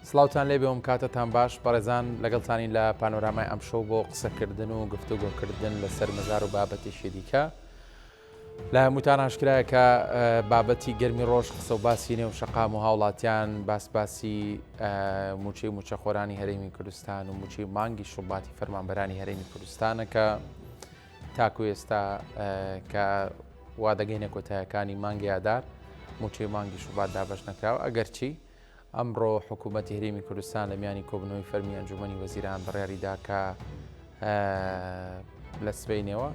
سڵاوتان لێبێ و کاتتان باش بەڕێزان لەگەڵتانین لە پانۆرامای ئەمشەو بۆ قسەکردن و گفتوگۆکردن لەسەر مژار و بابەتێکی دیکە. لە هەمووتان ئاشکرایە کە بابەتی گەرمی ڕۆژ قسە و باسی نێو شەقام و هاوڵاتیان باس باسی موچەی موچەخۆرانی هەرێمی کوردستان و موچەی مانگی شوباتی فەرمانبەرانی هەرێمی کوردستانە کە تاکو ئێستا کە وا دەگەینە کۆتایەکانی مانگی ئادار موچەی مانگی شوبات دابەش نەکراوە ئەگەرچی ئەمڕۆ حکوومەتی هەرێمی کوردستان لە میانی کۆبوونەوەی فەرمی ئەنجومەنی وەزیران بڕیاریدا کە لە سبەینێوە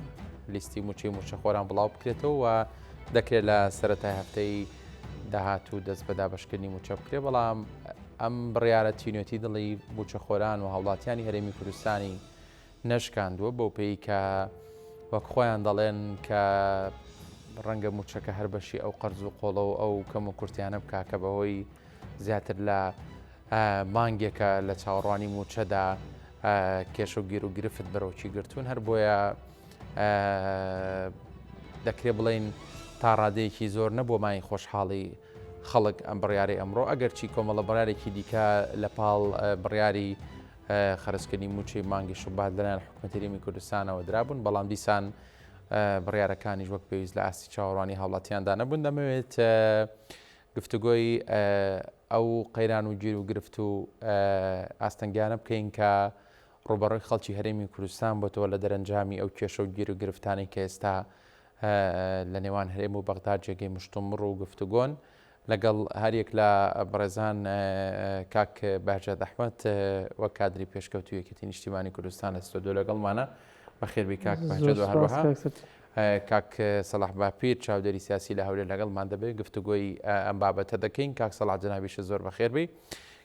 لیستی موچەی موچەخۆران بڵاو بکرێتەوە و دەکرێت لە سەرەتای هەفتەی داهاتوو دەست بە دابشکردنی موچە بکرێت بەڵام ئەم بڕیارە تینوێتی دڵی موچەخۆران و هاوڵاتیانی هەرێمی کوردستانی نەشکاندووە بەو پێی کە وەک خۆیان دەڵێن کە ڕەنگە موچەکە هەر بەشی ئەو قەرز و قۆڵە و ئەو کەم و کورتیانە بکا کە بەهۆی زیاتر لە مانگێکە لە چاوەڕوانی موچەدا کێشە و گیر و گرفت بەرۆکی گرتوون هەر بۆیە دەکرێ بڵین تا ڕادەیەکی زۆر نەبووە مای خۆشحاڵی خەڵک ئەم بڕیارەی ئەمڕۆ ئەگەرچی کۆمەڵە بڕارێکی دیکە لە پاڵ بڕیاری خەرجکردنی مووچەی مانگی شوبات لەلایەن حکومەتی هەرێمی کوردستانەوە درابوون، بەڵام دیسان بڕیارەکانیش وەک پێویست لە ئاستی چاوەڕوانی هاوڵاتیاندا نەبوون. دەمەوێت گفتوگۆی ئەو قەیران و گیر و گرفت و ئاستەنگیانە بکەین کە ڕووبەڕووی خەڵکی هەرێمی کوردستان بۆتەوە لە دەرەنجامی ئەو کێشە و گیر و گرفتانەی کە ئێستا لە نێوان هەرێم و بەغدا جێگەی مشتومڕ و گفتوگۆن. لەگەڵ هەریەک لە بەڕێزان کاک بەهجەت ئەحمەد وەک کادری پێشکەوتوو یەکێتی نیشتیمانی کوردستان لە ستۆدیۆ لەگەڵمانە بەخێربی کاک بەهجەت و هەروەها کاک سەلاح باپیر چاودێری سیاسی لە هەولێر لەگەڵمان دەبێت گفتوگۆی ئەم بابەتە دەکەین کاک سەڵاح جەنابیشە زۆر بەخێربی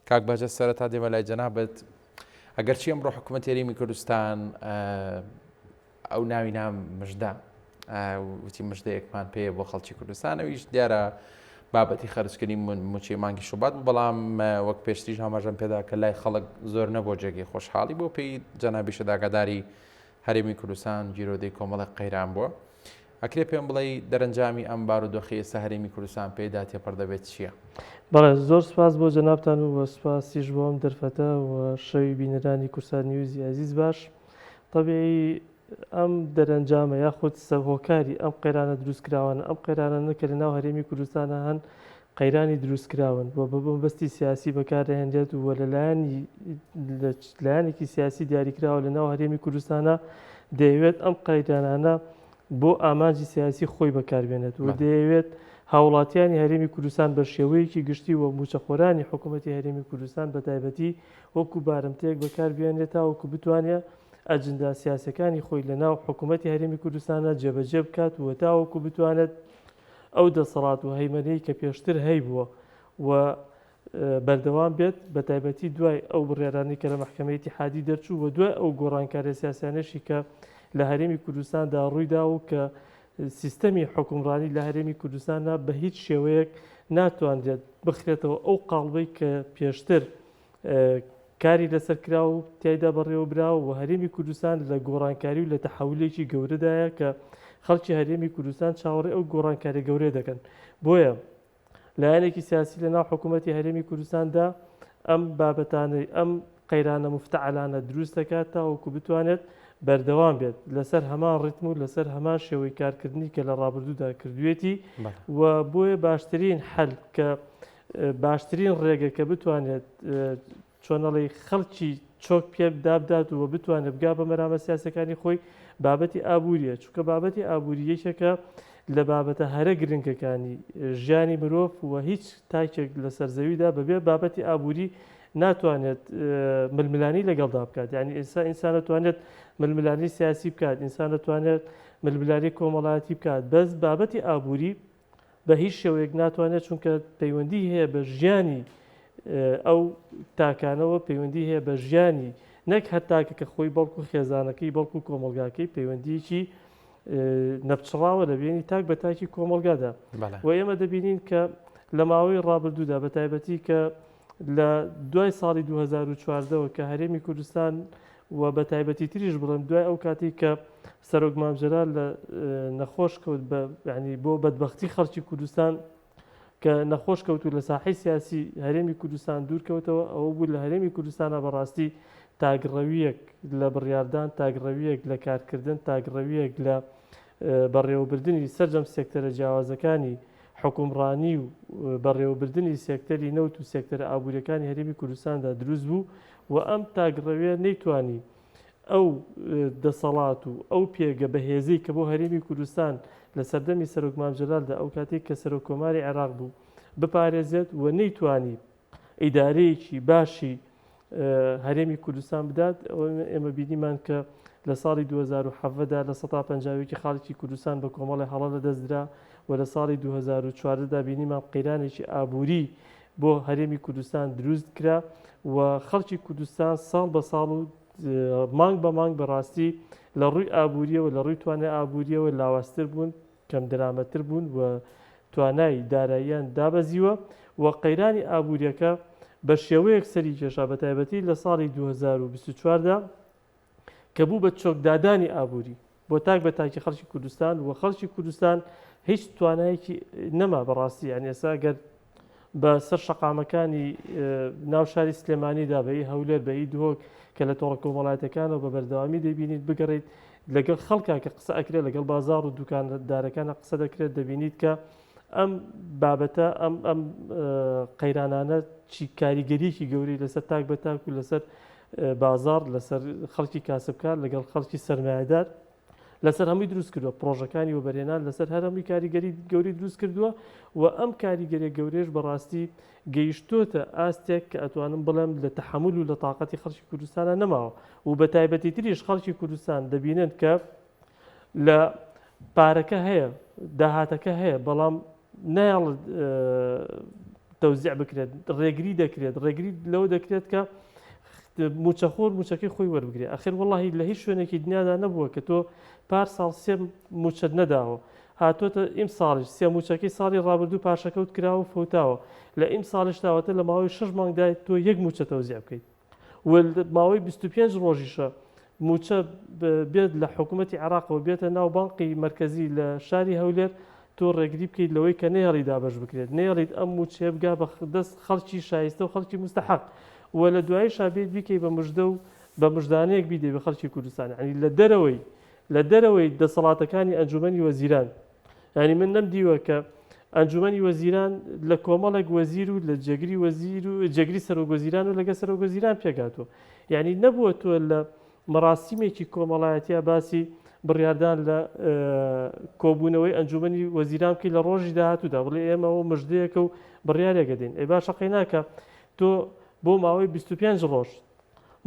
کاک بەهجەت سەرەتا دێمە لای جەنابت ئەگەرچی ئەمڕۆ حکوومەتی هەرێمی کوردستان ئەو ناوی نا مژدە وتی مژدەیەکمان پێیە بۆ خەڵکی کوردستان ئەویش دیارە بابەتی خەرجکردنی موچەی مانگی شوبات بوو بەڵام وەک پێشتریش ئاماژەم پێدا کە لای خەڵک زۆر نەبوو جێگەی خۆشحاڵی بۆ پێی جەنابیشە ئاگاداری هەرێمی کوردستان گیرۆدەی کۆمەڵێک قەیران بووە ئەکرێ پێم بڵێ دەرەنجامی ئەم بارودۆخی ئێستا هەرێمی کوردستان پێدا تێپەڕ دەبێت چییە؟ بەڵێ زۆر سپاس بۆ جەنابتان و سپاسیش بۆ ئەم دەرفەتە و شەوی بینەرانی کوردسات نیوزی ئازیز باش. تەبیعی ئەم دەرەنجامە یاخود هۆکاری ئەم قەیرانە دروستکراوانە، ئەم قەیرانانە کە لەناو هەرێمی کوردستانا هەن قەیرانی دروستکراون و بە مەبەستی سیاسی بەکاردەهێنرێت و لەلایەنی لایەنێکی سیاسی دیاریکراوە لەناو هەرێمی کوردستانا دەیەوێت ئەم قەیرانانە بۆ ئامانجی سیاسی خۆی بەکاربێنێت و دەیەوێت هاوڵاتیانی هەرێمی کوردستان بە شێوەیەکی گشتی و مووچەخۆرانی حکوومەتی هەرێمی کوردستان بە تایبەتی وەکو بارمتەیەک بەکاربهێنرێت تاوەکو بتوانێت ئەجندا سیاسیەکانی خۆی لەناو حکوومەتی هەرێمی کوردستاندا جێبەجێ بکات و تاوەکو بتوانێت ئەو دەسەڵات و هەیمەنەی کە پێشتر هەیبووە و بەردەوام بێت بە تایبەتی دوای ئەو بڕیارانەی کە لە مەحکەمەی ئیتیحادی دەرچوو و دوای ئەو گۆڕانکاریە سیاسیانەشی کە لە هەرێمی کوردستاندا ڕوویدا و کە سیستەمی حوکمڕانی لە هەرێمی کوردستاندا بە هیچ شێوەیەک ناتوانرێت بخرێتەوە ئەو قاڵبەی کە پێشتر کاری لەسەر کرا و تیایدا بەڕێوە برا و هەرێمی کوردستان لە گۆڕانکاری و لە تەحەولێکی گەورەدایە کە خەڵکی هەرێمی کوردستان چاوەڕێ ئەو گۆڕانکاری گەورەیە دەکەن بۆیە لایەنێکی سیاسی لە ناو حکوومەتی هەرێمی کوردستاندا ئەم بابەتانەی ئەم قەیرانە مفتعلانە دروست دەکات تاوەکو بتوانێت بەردەوام بێت لەسەر هەمان ڕیتم و لەسەر هەمان شێوەی کارکردنی کە لە ڕابردوودا کردوێتی و بۆیە باشترین حەل کە باشترین ڕێگە کە بتوانێت چۆنەڵی خەڵکی چۆک پێ دابدات و بتوانێت بگا بە مەرامە سیاسەکانی خۆی بابەتی ئابووریە چونکە بابەتی ئابووری یەکێکە لە بابەتە هەرە گرنگەکانی ژیانی مرۆڤ و هیچ تاکێک لەسەر زەویدا بەبێ بابەتی ئابووری ناتوانێت ململانی لەگەڵدا بکات یعنی ئینسان ئینسان دەتوانێت ململانی سیاسی بکات ئینسان دەتوانێت ململانی کۆمەڵایەتی بکات بەس بابەتی ئابووری بە هیچ شێوەیەک ناتوانێت چونکە پەیوەندی هەیە بە ژیانی ئەو تاکانەوە پەیوەندی هەیە بە ژیانی نەک هەر تاکەکە خۆی بەڵکو خێزانەکەی بەڵکو کۆمەلگاکەی پەیوەندیکی نەپچڕاوە لە بینی تاک بە تاکی کۆمەلگادا و ئێمە دەبینین کە لە ماوەی ڕابردوودا بە تایبەتی کە لە دوای ساڵی 2014ەوە کە هەرێمی کوردستان و بە تایبەتی تریش بڵێم دوای ئەو کاتەی کە سەرۆک مام جەلال لە نەخۆش کەوت بە یعنی بۆ بەدبەختی خەڵکی کوردستان. کە نەخۆش کەوت و لە ساحەی سیاسی هەرێمی کوردستان دوور کەوتەوە، ئەوە بوو لە هەرێمی کوردستانا بەڕاستی تاکڕەوییەک لە بڕیاردان، تاکڕەوییەک لە کارکردن، تاکڕەوییەک لە بەڕێوەبردنی سەرجەم سێکتەرە جیاوازەکانی حوکمڕانی و بەڕێوەبردنی سێکتەری نەوت و سێکتەرە ئابوورییەکانی هەرێمی کوردستاندا دروست بوو و ئەم تاکڕەوییە نەیتوانی ئەو دەسەڵات و ئەو پێگە بەهێزەی کە بۆ هەرێمی کوردستان لە سەردەمی سەرۆک مام جەلالدا ئەو کاتەی کە سەرۆک کۆماری عێراق بوو بپارێزێت و نەیتوانی ئیدارەیەکی باشی هەرێمی کوردستان بدات. ئێمە بینیمان کە لە ساڵی 2017 دا 51% ی خاڵکی کوردستان بە کۆمەڵی هەڵە لەدەستدرا و لە ساڵی 2014 دا بینیمان قەیرانێکی ئابووری بۆ هەرێمی کوردستان دروست کرا و خەڵکی کوردستان ساڵ بە ساڵ و مانگ بە مانگ بەڕاستی لە ڕووی ئابووریەوە لە ڕووی توانای ئابووریەوە لاوازتر بوون کەم دەرامەتر بوون و توانای داراییان دابەزیوە و قەیرانی ئابووریەکە بە شێوەیەک سەری کێشا بە تایبەتی لە ساڵی 2024 دا کە بوو بە چۆکدادانی ئابووری بۆ تاک بە تاکی خەڵکی کوردستان و خەڵکی کوردستان هیچ توانایەکی نەما بەڕاستی یعنی ئێستا گەر بە سەر شەقامەکانی ناو شاری سلێمانیدا بە ئی هەولێر بە ئی دهۆک کە لە تۆڕە کۆمەڵایەتەکانەوە بە بەردەوامی دەبینیت بگەڕیت لەگەڵ خەڵکا کە قسە ئەکرێت لەگەڵ بازاڕ و دوکاندارەکانە قسە دەکرێت دەبینیت کە ئەم بابەتە ئەم ئەم قەیرانانە چی کاریگەریەکی گەورەی لەسەر تاک بە تاک و لەسەر بازاڕ لەسەر خەڵکی کاسبکار لەگەڵ خەڵکی سەرمایەدار لەسەر هەمووی دروست کردووە پرۆژەکانی وەبەرهێنان لەسەر هەر هەمووی کاریگەری گەوری دروست کردووە و ئەم کاریگەریە گەورەیەش بەڕاستی گەیشتۆتە ئاستێک کە ئەتوانم بڵێم لە تەحەمول و لە تاقەتی خەڵکی کوردستانە نەماوە و بە تایبەتی تریش خەڵکی کوردستان دەبینن کە لە پارەکە هەیە داهاتەکە هەیە بەڵام نایەڵ تەوزیع بکرێت ڕێگری دەکرێت ڕێگری لەوە دەکرێت کە موچەخۆر موچەکەی خۆی وەربگرێت ئەخر وەڵی لە هیچ شوێنێکی دنیادا نەبووە کە تۆ پار ساڵ سێ موچەت نەداوە هاتۆتە ئیم ساڵیش سێ موچەکەی ساڵی ڕابردوو پاشەکەوت کراوە فەوتاوە لە ئیم ساڵیش تاوەتە لە ماوەی شەش مانگدا تۆ یەک موچە تەوزیع بکەیت و ماوەی 25 ڕۆژیشە مووچە بێت لە حکوومەتی عێراقەوە بێتە ناو بانقی مەرکەزی لە شاری هەولێر، تۆ ڕێگری بکەیت لەوەی کە نەیەڵی دابەش بکرێت، نەیەڵیت ئەم مووچەیە بگا بە دەست خەڵکی شایستە و خەڵکی موستەحەق و لە دواییشا بێیت بیکەی بە مژدە و بە مژدانەیەک بیدەی بە خەڵکی کوردستان. یانی لە دەرەوەی لە دەرەوەی دەسەڵاتەکانی ئەنجوومەنی وەزیران، یانی من نەمدیوە کە ئەنجومەنی وەزیران لە کۆمەڵێک وەزیر و لە جێگری وەزیر و جێگری سەرۆک وەزیران و لەگە سەرۆک وەزیران پێکهاتووە یعنی نەبووە تۆ لە مەراسیمێکی کۆمەڵایەتیا باسی بڕیاردان لە کۆبوونەوەی ئەنجومەنی وەزیران بکەی لە ڕۆژی داهاتوودا بڵێ ئێمەەوە مژدەیەکە و بڕیارێکە دێن ئەی باشە قەیناکە تۆ بۆ ماوەی 25 ڕۆژ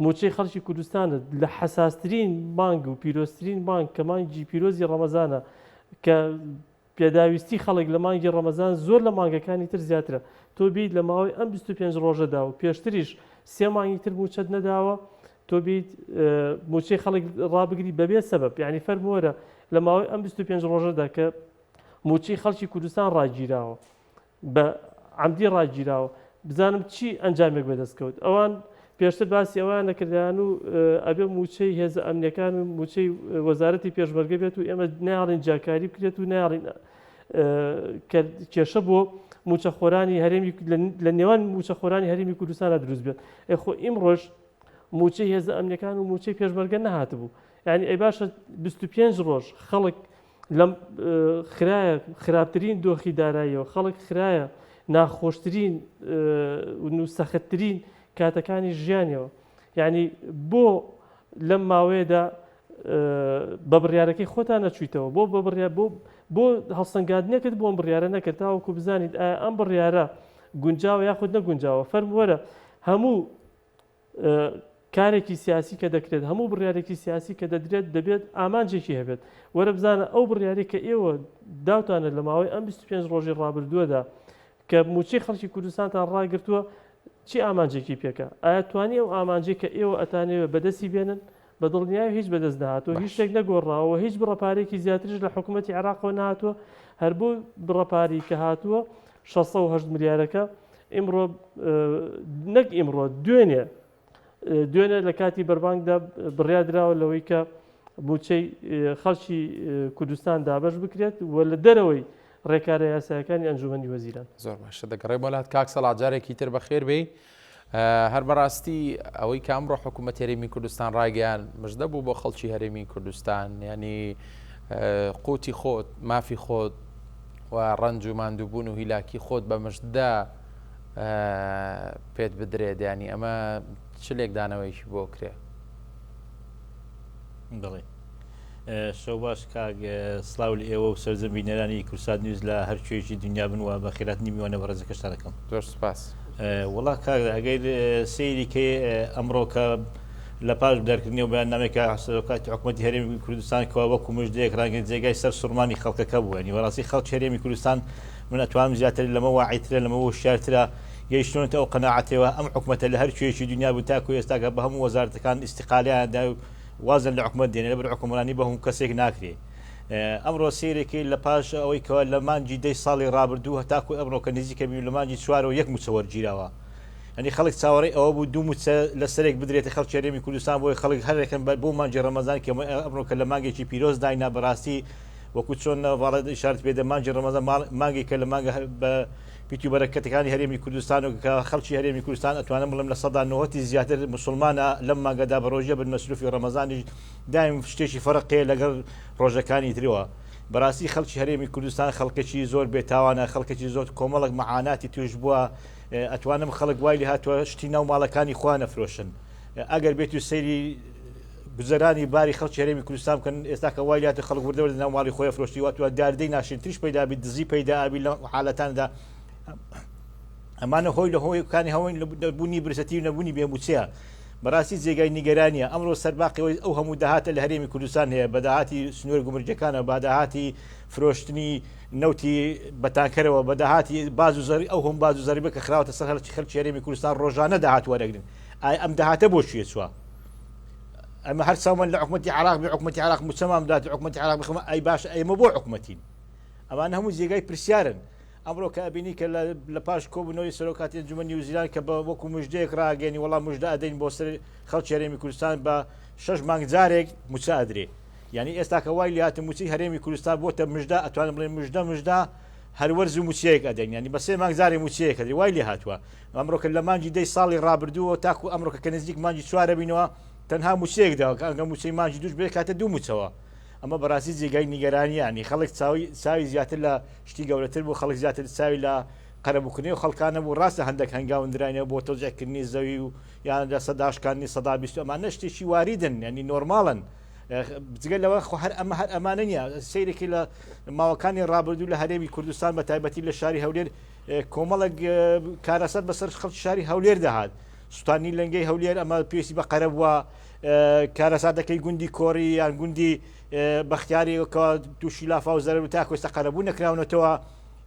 مووچەی خەڵکی کوردستانت لە حەساسترین مانگ و پیرۆزترین مانگ کە مانگی پیرۆزی ڕەمەزانە کە پێداویستی خەڵک لە مانگی ڕەمەزان زۆر لە مانگەکانی تر زیاترە تۆ بیت لە ماوەی ئەم 25 ڕۆژەدا و پێشتریش سێ مانگی تر مووچەت نەداوە تۆ بیت مووچەی خەڵک ڕابگری بەبێ سەبەب یعنی فەرمووەرە لە ماوەی ئەم 25 ڕۆژەدا کە مووچەی خەڵکی کوردستان ڕاگیراوە بە عەمدی ڕاگیراوە بزانم چی ئەنجامێک بەدەست کەوت ئەوان پێشتر باسی ئەویان نەکردیان و ئەبێ موچەی هێزە ئەمنیەکان و موچەی وەزارەتی پێشمەرگە بێت و ئێمە ناڵین جیاکاری بکرێت و ناڵین کێشە بۆ موچەخۆرانی هەرێمی لە نێوان موچەخۆرانی هەرێمی کوردستانە دروست بێت ئەخۆ ئیمڕۆژ موچەی هێزە ئەمنیەکان و موچەی پێشمەرگە نەهاتبوو یعنی ئەی باشە 25 ڕۆژ خەڵک لەم خرایە خراپترین دۆخی داراییەوە، خەڵک خرایە ناخۆشترین و سەختترین کاتەکانی ژیانیەوە. یعنی بۆ لەم ماوەیەدا بە بڕیارەکەی خۆتان نەچوویتەوە بۆ بە بڕیار بۆ بۆ هەڵسەنگاندنێکت بۆم بڕیارە نەکرد تاوەکو بزانیت ئایا ئەم بڕیارە گونجاوە یاخود نەگونجاوە فەرمووەرە هەموو کارێکی سیاسی کە دەکرێت، هەموو بڕیارێکی سیاسی کە دەدرێت دەبێت ئامانجێکی هەبێت. وەرە بزانە ئەو بڕیارەی کە ئێوە داوتانە لە ماوەی ئەم 25 ڕۆژی ڕابردووەدا کە مووچەی خەڵکی کوردستانتان ڕاگرتووە چی ئامانجێکی پێکا؟ ئایا توانی ئەو ئامانجەی کە ئێوە ئەتانەوێت بەدەستی بێنن؟ بە دڵنیایی هیچ بەدەست نەهاتووە، هیچ باش. شتێک نەگۆڕاوە و هیچ بڕە پارەیەکی زیاتریش لە حکوومەتی عێراقەوە نەهاتووە، هەر بۆ بڕە پارەی کە هاتووە 608 ملیارەکە ئیمڕۆ نەک ئیمڕۆ دوێنێ دوێنێ لە کاتی بەربانگدا بڕیار دراوە لەوەی کە مووچەی خەڵکی کوردستان دابەش بکرێت و لە دەرەوەی ڕێکارە یاسایەکانی ئەنجومەنی وەزیران. زۆر باشە دەگەڕێ بۆ لات کاک سەڵاح جارێکی تر بەخێر بێی. هەر بەڕاستی ئەوەی کە ئەمڕۆ حکوومەت هەرێمی کوردستان ڕایگەیان مژدە بوو بۆ خەڵکی هەرێمی کوردستان ینی قوتی خۆت مافی خۆت و ڕەنج و ماندووبوون و هیلاکی خۆت بە مژدە پێت بدرێت ینی ئەمە چ لێکدانەوەیەکی بۆ کرێ؟ بەڵێ شەو باش کاک سڵاو لە ئێوە و سەرجەم بینەرانی کوردسات نیوز لە هەر کوێیەکی دنیا بن و بە خێراتنی میوانە بەڕێزەکەشتان دەکەم. زۆر سپاس. وەڵا کاک ئەگەر سەیری کەی ئەمڕۆ کە لە پاش دەرکردنی و بەیاننامەی کە سەرۆکاتی حکوومەتی هەرێمی کوردستان کەوا وەکو مژدەیەک ڕەنگە جێگای سەر سوڕمانی خەڵکەکە بوو ینی بەڕاستی خەڵکی هەرێمی کوردستان من ئەتوانم زیاتر لەمە واعیترە لەمە هۆشیارترە گەیشتونەتە ئەو قەناعەتەوە ئەم حکومەتە لە هەر کوێیەکی دنیا بوو تاکو ئێستاکە بە هەموو وەزارەتەکان ئیستیقالەیان دا و وازن لە حکومەت دێنێ لەبەر حکومڕانی بە هەموو کەسێک ناکرێ ئەمڕۆ سەیرێکی لە پاش ئەوەی کەوا لە مانگی دەی ساڵی ڕابردوو هەتاکو ئەمڕۆ کە نزیکە بین لە مانگی چوارەوە یەک موچە وەرگیراوە ینی خەڵک چاوەڕێی ئەوە بوو دوو موچە لە سەرێک بدرێتە خەڵکی هەرێمی کوردستان بۆی خەڵک هەرێکن بۆ مانگی ڕەمەزان کە ئەمڕۆ کە لە مانگێکی پیرۆز داینا بەڕاستی وەکو چۆن واڵت ئیشارەت پێ دە مانگی ڕەمەزان مانگێکە لە مانگە بە پیت و بەرەکەتەکانی هەرێمی کوردستان و کە خەڵکی هەرێمی کوردستان ئەتوانم بڵێم 90% زیاتر مسلمانە لەم مانگەدا بە ڕۆژە بن مەسروفی ڕەمەزانیش دایم شتێکی فەرق هەیە لەگەڵ ڕۆژەکانی ترەوە بەڕاستی خەڵکی هەرێمی کوردستان خەڵکێکی زۆر بێتاوانە خەڵکێکی زۆر کۆمەڵک مەعاناتی توش بووە ئەتوانم خەڵک وای لێ هاتووە شتی ناو ماڵەکانی خۆیان نەفرۆشن ئەگەر بێت و سەیری گوزەرانی باری خەڵکی هەرێمی کوردستان بکەن ئێستا کە وای لاتە خەڵک وردە وردە ناو ماڵی خۆی فرۆشتی واتوە داردەی ناشرینتریش پەیدا بی دزی پەیدا ئەبی لە حالەتاندا ئەمانە هۆی لە هۆیەکانی هەوەین لە بوونی برسەتی و نەبوونی بێموچەیە بەڕاستی جێگای نیگەرانیە ئەمڕۆ سەرباقیەوەی ئەو هەموو داهاتە لە هەرێمی کوردستان هەیە بە داهاتی سنوور گومرگەکانە بە داهاتی فرۆشتنی نەوتی بەتانکەرەوە بە داهاتی باز و زەری ئەو هەم باز و زەریبە کە خراوەتە سەر هەرچی خەلکی هەرێمی کوردستان ڕۆژانە داهات وەرەگرن ئایا ئەم داهاتە بۆ کوێ چووە؟ ئەمە هەر چاومان لە حکومەتی عراق بێ حکومەتی عراق موچەمان بدات و حکومەتی عراق بخەمە ئەی باش ئێمە بۆ حکومەتین ئەمانە هەموو جێگای پرسیارن ئەمڕۆ کە ئەبینی کە لە پاش کۆبوونەوەی سەرۆکاتی ئەنجومەنی وزیران کە بە وەکو مژدەیەک ڕاگەێنی وەڵام مژدە ئەدەین بۆ سەر خەڵکی هەرێمی کوردستان بە شەش مانگ جارێک موچە ئەدرێ یعنی ئێستا کە وای لاتە موچەی هەرێمی کوردستان بۆتە مژدە ئەتوانم بڵێن مژدە مژدە هەر وەرز و موچەیەک ئەدەین ینی بە سێ مانگ جارێ موچەیەک ئەدرێ وای لێ هاتووە ئەمڕۆکە لە مانگی دەی ساڵی ڕابردووە تاکو ئەمڕۆکە کە نزیک مانگی چوارە بینەوە تەنها موچەیەک داوە کە ئەگە موچەی مانگی دووش بێت کاتە دوو موچەوە ئەمە بەڕاستی جێگای نیگەرانیانی خەڵک چاوی چاوی زیاتر لە شتی گەورەتر بوو خەڵک زیاتر چاوی لە قەرەبووکردنی و خەڵکانە بوو ڕاستە هەندێک هەنگاوندراینەوە بۆ تەوزیعکردنی زەوی و یان لە سەداشکانی 120 ئەمانە شتێکی واریدن ینی نۆرماڵن جگە لەوە خۆ هەر ئەمە هەر ئەمانە نییە سەیرێکی لە ماوەکانی ڕابردوو لە هەرێمی کوردستان بە تایبەتی لە شاری هەولێر کۆمەڵێک کارەسات بەسەر خەڵکی شاری هەولێر دەهات سوتانی لەنگەی هەولێر ئەمە پێویستی بە قەرەبووە کارەساتەکەی گوندی کۆری یان گوندی بەختیاری کە تووشی لافاو زەرەر و تاکو ئێستا قەرەبوو نەکراونەتەوە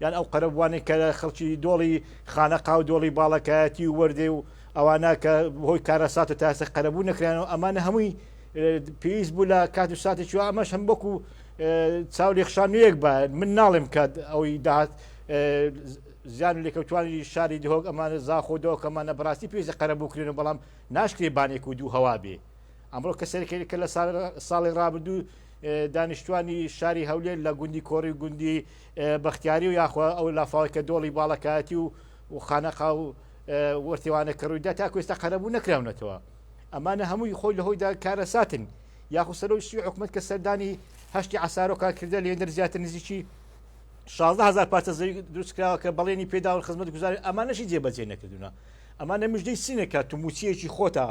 یان ئەو قەرەبووانەی کە خەڵکی دۆڵی خانەقا و دۆڵی باڵەکایەتی و وەردێ و ئەوانە کە هۆی کارەسات و تا ئێستا قەرەبوو نەکرانەوە ئەمانە هەمووی پێویست بوو لە کات و ساتێکی ئەمەش هەم وەکو چاو لێخشانویەک بە من ناڵێم کە ئەوەی داهات زیان و لێکەوتوانی شاری دهۆک ئەمانە زاخۆ دهۆک ئەمانە بەڕاستی پێویستە قەرەبوو کرێن و بەڵام ناشکرێ بانێک و دوو هەوا بێ ئەمڕۆ کە سەرکەی کە لە ساڵی ڕابردوو دانیشتوانی شاری هەولێر لە گوندی کۆڕی و گوندی بەختیاری و یاخوا ئەو لافاوی کە دۆڵی باڵەکایەتی و و خانەقا و وەرتێوانە کە ڕوویدا تاکو ئێستا قەرەبوو نەکراونەتەوە ئەمانە هەمووی خۆی لە هۆیدا کارەساتن یاخو سەرۆکی حکومەت کە سەردانی هەشتی عسارۆکان کردە لێندەر زیاتر نزیکی 16 هزار پارچە زەوی دروست کراوە کە بەڵێنی پێداون خزمەت گوزاری ئەمانەشی جێبەجێ نەکردوونە ئەمانە مژدەی سینێکە تو موچەیەکی خۆتە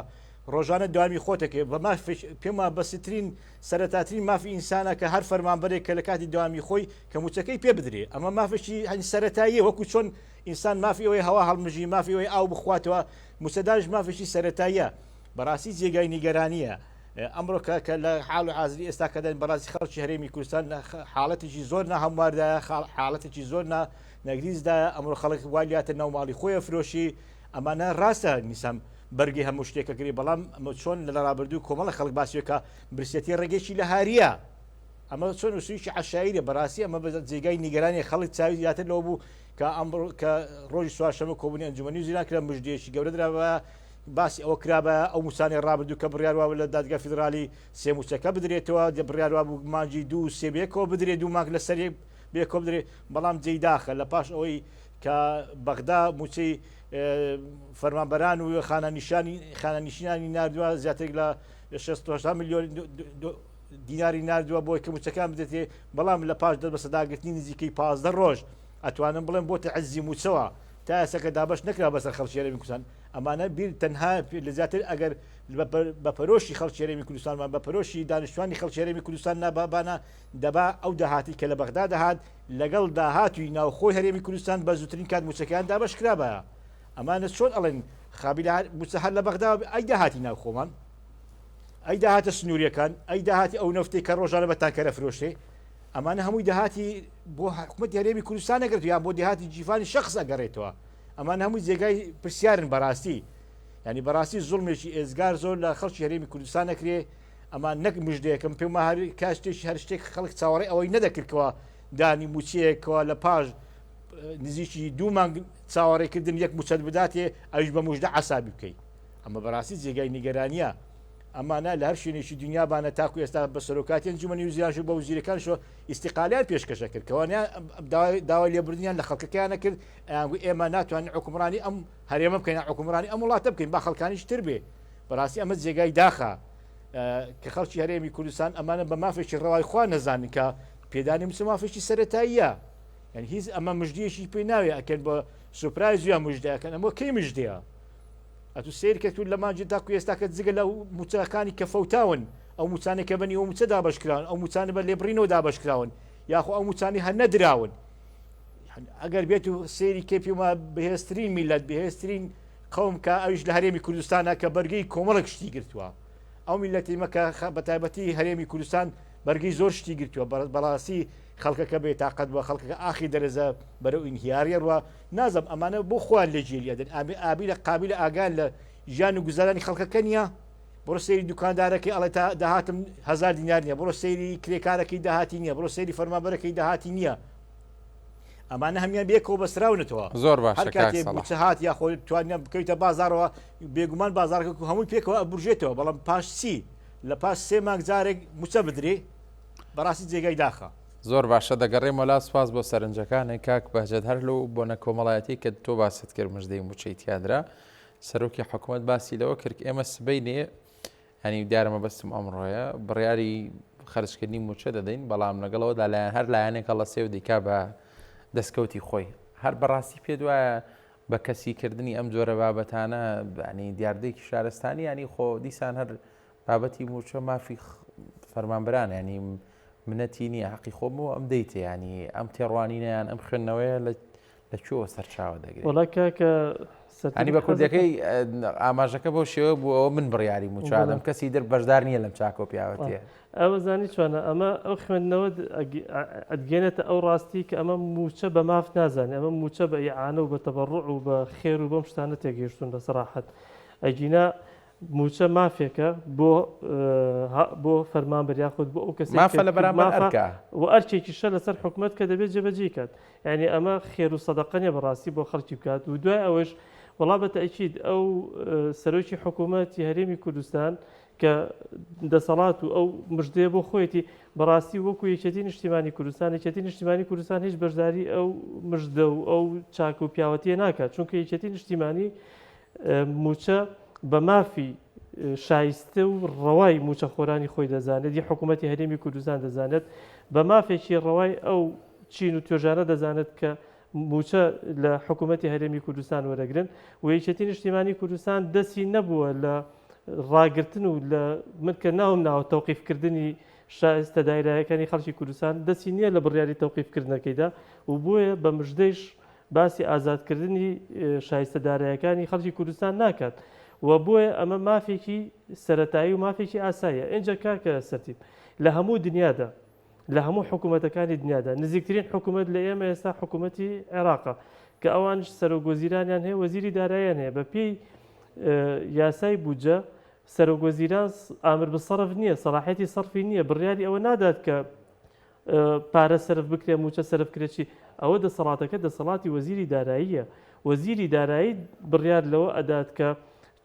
ڕۆژانە دوامی خۆتەکە بە مافێک پێم وا بەسیترین سەرەتاترین مافی ئینسانە کە هەر فەرمانبەرێک کە لە کاتی دوامی خۆی کە موچەکەی پێ بدرێ ئەمە مافێکی هەنی سەرەتاییە وەکو چۆن ئینسان مافی ئەوەی هەوا هەڵمژی مافی ئەوەی ئاو بخواتەوە موچەدانش مافێکی سەرەتاییە بەڕاستی جێگای نیگەرانیە ئەمڕۆ کە کە لە حاڵ و حازری ئێستا کە دەن بەڕاستی خەڵکی هەرێمی کوردستان حاڵەتێکی زۆر ناهەمواردایە حاڵەتێکی زۆر نا نەگریسدایە ئەمڕۆ خەڵک وای لاتە ناو ماڵی خۆیە فرۆشی ئەمانە ڕاستە نیسام بەرگی هەموو شتێکە گری بەڵام ئەمە چۆن لە ڕابردوو کۆمەڵە خەڵک باسیەکە برسێتی ڕێگەیەکی لە هاریە ئەمە چۆن وسویکی عشایرە بەڕاستی ئەمە بە جێگای نیگەرانی خەڵک چاوی زیاتر لەوە بوو کە ئەمڕۆ کە ڕۆژی سوارشەمە کۆبوونی ئەنجومەنی وزیران کرا مژدەیەکی گەورە درا بە باسی ئەوە کرابە ئەو موچانەی ڕابردوو کە بڕیار وابوو لە دادگای فیدرالی سێ موچەکە بدرێتەوە، بڕیار وابوو مانگی دوو و سێ بەیەکەوە بدرێت، دوو مانگ لەسەر یەک بێکۆ بدرێ بەڵام جێی داخە لە پاش ئەوەی کە بەغدا موچەی فەرمانبەران و خانەنیشانی خانەنیشینانی ناردووە زیاتر لە 6 میلیۆن دیناری ناردووە بۆی کە موچەکان بدەێ بەڵام لە پاش دەست بەسەداگرتنی نزیکەی 15 ڕۆژ ئەتوانم بڵێم بۆتە عزی موچەوە تا ئێستا کە دابەش نەکرا بەسەر خەڵکی هەرێمی کوردستان ئەمانە بیر تەنها لە زیاتر ئەگەر بە پەرۆشی خەڵکی هەرێمی کوردستانمان بە پەرۆشی دانیشتوانی خەڵکی هەرێمی کوردستان نابانە دەبا ئەو داهاتی کە لە بەغدا دەهات لەگەڵ داهاتوی ناوخۆی هەرێمی کوردستان بە زووترین کات موچەکەیان دابەش کرابایە ئەمانە چۆن ئەڵێن خابیلە موچە هەر لە بەغدا ئەی داهاتی ناوخۆمان ئەی داهاتە سنووریەکان ئەی داهاتی ئەو نەفتێک کە ڕۆژانە بە تانکەرە فرۆشتێ ئەمانە هەمووی داهاتی بۆ حکوومەتی هەرێمی کوردستان نەگرت یان بۆ داهاتی جیفانی شخص ئەگەڕێتەوە ئەمان هەمووی جێگای پرسیارن بەڕاستی ینی بەڕاستی زوڵمێکی ئێزگار زۆر لە خەڵکی هەرێمی کوردستان نەکرێ ئەمان نەک مژدەیەکم پێما هەر کاشتێکی هەر شتێک خەڵک چاوەڕێ ئەوەی نەدەکردکەوە دانی موچەیەکەوە لە پاش نزیکی دوو مانگ چاوەڕێکردن یەک موچەت بداتێ ئەوش بە مژدە عسابی بکەیت ئەمە بەڕاستی جێگای نیگەرانیە ئەمانە لە هەر شوێنێکی دنیا بانە تاکو ئێستا بە سەرۆکاتی ئەنجومەنی وزیرانش و بە وزیرەکانشەوە ئیستیقالیان پێشکەشە کرد کەوانیان داوای لێبوردنیان لە خەڵکەکەیان نەکرد ئەیانگو ئێمە ناتوانین حکومڕانی ئەم هەرێمە بکەین حکومڕانی ئەم وڵاتە بکەین با خەڵکانیش تر بێ بەڕاستی ئەمە جێگای داخە کە خەڵکی هەرێمی کوردستان ئەمانە بە مافێکی ڕەوای خوا نەزانن کە پێدانی موچە مافێکی سەرەتاییە یعنی هیچ ئەمە مژدیەکی پێ ناوێ ئەکەن بە سوپرایز یا مژدەکەن ئەمە کەی مژدەیە ئەتو سەیر کە تو لە مانگی تاکو ئێستا کە جگە لە موچەکانی کە فەوتاون ئەو موچانەی کە بە نیوە موچە دابەشکراون ئەو موچانە بە لێبڕینەوە دابەشکراون یاخۆ ئەو موچانی هەر نەدراون ئەگەر بێت و سەیری کەی پێما بەهێزترین میلەت بەهێزترین قەوم کە ئەویش لە هەرێمی کوردستانە کە بەرگەی کۆمەڵێک شتی گرتووە ئەو میلەتی مە کە بە تایبەتی هەرێمی کوردستان بەرگەی زۆر شتی گرتووە بەڕاستی خەڵکەکە بێ تاقەت بووە خەڵکەکە ئاخی دەرەزە بەرەو ئینهیاریە ڕوا نازم ئەمانە بۆ خۆیان لێ جێلی ئەدەن ئابی ئابی لە قابی لە ئاگان لە ژیان و گوزارانی خەڵکەکە نییە بڕۆ سەیری دوکاندارەکەی ئەڵێ تا داهاتم هزار دینار نییە بڕۆ سەیری کرێکارەکەی داهاتی نییە بڕۆ سەیری فەرمانبەرەکەی داهاتی نییە ئەمانە هەمیان بێکەوە بەسراونەتەوە زۆر باشە هەر کاتێ موچە هات یاخۆ توانیان بکەویتە بازارەوە بێگومان بازارەکە هەمووی پێکەوە ئەبورژێتەوە بەڵام پاش چی لە پاش سێ مانگ جارێک موچە بدرێ بەڕاستی جێگای داخە. زۆر باشە دەگەڕێمەوە لا سوپاس بۆ سەرنجەکانت کاک بەهجەت هەر لەو بۆنە کۆمەڵایەتی کە تۆ باست کرد مژدەی موچەی تیادرا سەرۆکی حکوومەت باسی لەوە کرد ئێمە سبەینێ هەنی دیارە مەبەستم ئەمڕۆیە بڕیاری خەرجکردنی موچە دەدەین بەڵام لەگەڵەوەدا لایەن هەر لایەنێک هەڵەسێ و دیکا بە دەستکەوتی خۆی هەر بەڕاستی پێ دوایە بە کەسی کردنی ئەم جۆرە بابەتانە ینی دیاردەیەکی شارستانی ینی خۆ دیسان هەر بابەتی مووچە مافی فەرمانبەرانە ینی منەتی نییە حەقی خۆمەوە ئەم دەیتێ ینی ئەم تێڕوانینەیان ئەم خوێندنەوەیە لە لە کوێوە سەرچاوە دەگرێت وەڵا کاکە ینی بە کوردەکەی ئاماژەکە بۆ شێوە بوو ئەوە من بڕیاری موچادەم کەسی در بەشدار نییە لەم چاکۆ پیاوەتیە ئەوە زانی چۆنە ئەمە ئەو خوێندنەوە ئەتگەێنێتە ئەو ڕاستی کە ئەمە موچە بە ماف نازانێت ئەمە موچە بە ئیعانە و بە تەبەڕع و بە خێر و بەم شتانە تێگەیشتون بە سەراحەت ئەگینا مووچە مافێکە بۆ بۆ فەرمانبەر یاخود بۆ ئەو کەسێک مافە لە بەرامبەر ئەرکە و ئەرکێکیشە لەسەر حکومەت کە دەبێت جێبەجێی کات یعنی ئەمە خێر و سەدەقە نیە بەڕاستی بۆ خەڵکی بکات و دوای ئەوەش وەڵا بە تەئکید ئەو سەرۆکی حکوومەتی هەرێمی کوردستان کە دەسەڵات و ئەو مژدەیە بۆ خۆیەتی بەڕاستی وەکو یەکێتی نیشتیمانی کوردستان یەکێتی نیشتیمانی کوردستان هیچ بەشداری ئەو مژدە و ئەو چاک و پیاوەتیە ناکات چونکە یەکێتی نیشتیمانی مووچە بە مافی شایستە و ڕەوای مووچەخۆرانی خۆی دەزانێت، ی حکوومەتی هەرێمی کوردستان دەزانێت، بە مافێکی ڕەوای ئەو چین و توێژانە دەزانێت کە مووچە لە حکوومەتی هەرێمی کوردستان وەرەگرن و یەکێتی نیشتیمانی کوردستان دەستی نەبووە لە ڕاگرتن و لە من کە ناوم ناوە تەوقیفکردنی شایستە دایرایەکانی خەڵکی کوردستان دەستی نییە لە بڕیاری تەوقیفکردنەکەیدا و بۆیە بە مژدەیش باسی ئازادکردنی شایستە دارایەکانی خەڵکی کوردستان ناکات و بۆیە ئەمە مافێکی سەرەتایی و مافێکی ئاساییە. ئینجا کاکە سەرتیپ لە هەموو دنیادا لە هەموو حکوومەتەکانی دنیادا نزیکترین حکوومەت لە ئێمە ئێستا حکوومەتی عێراقە کە ئەوانش سەرۆک وەزیرانیان هەیە وەزیری داراییان هەیە بە پێی یاسای بودجە سەرۆک وەزیران ئامر بسەرف نییە سەڵاحیەتی سەرفی نییە بڕیاری ئەوە نادات کە پارە سەرف بکرێ موچە سەرف کرێ چی ئەوە دەسەڵاتەکە دەسەڵاتی وەزیری داراییە وەزیری دارایی بڕیار لەوە ئەدات کە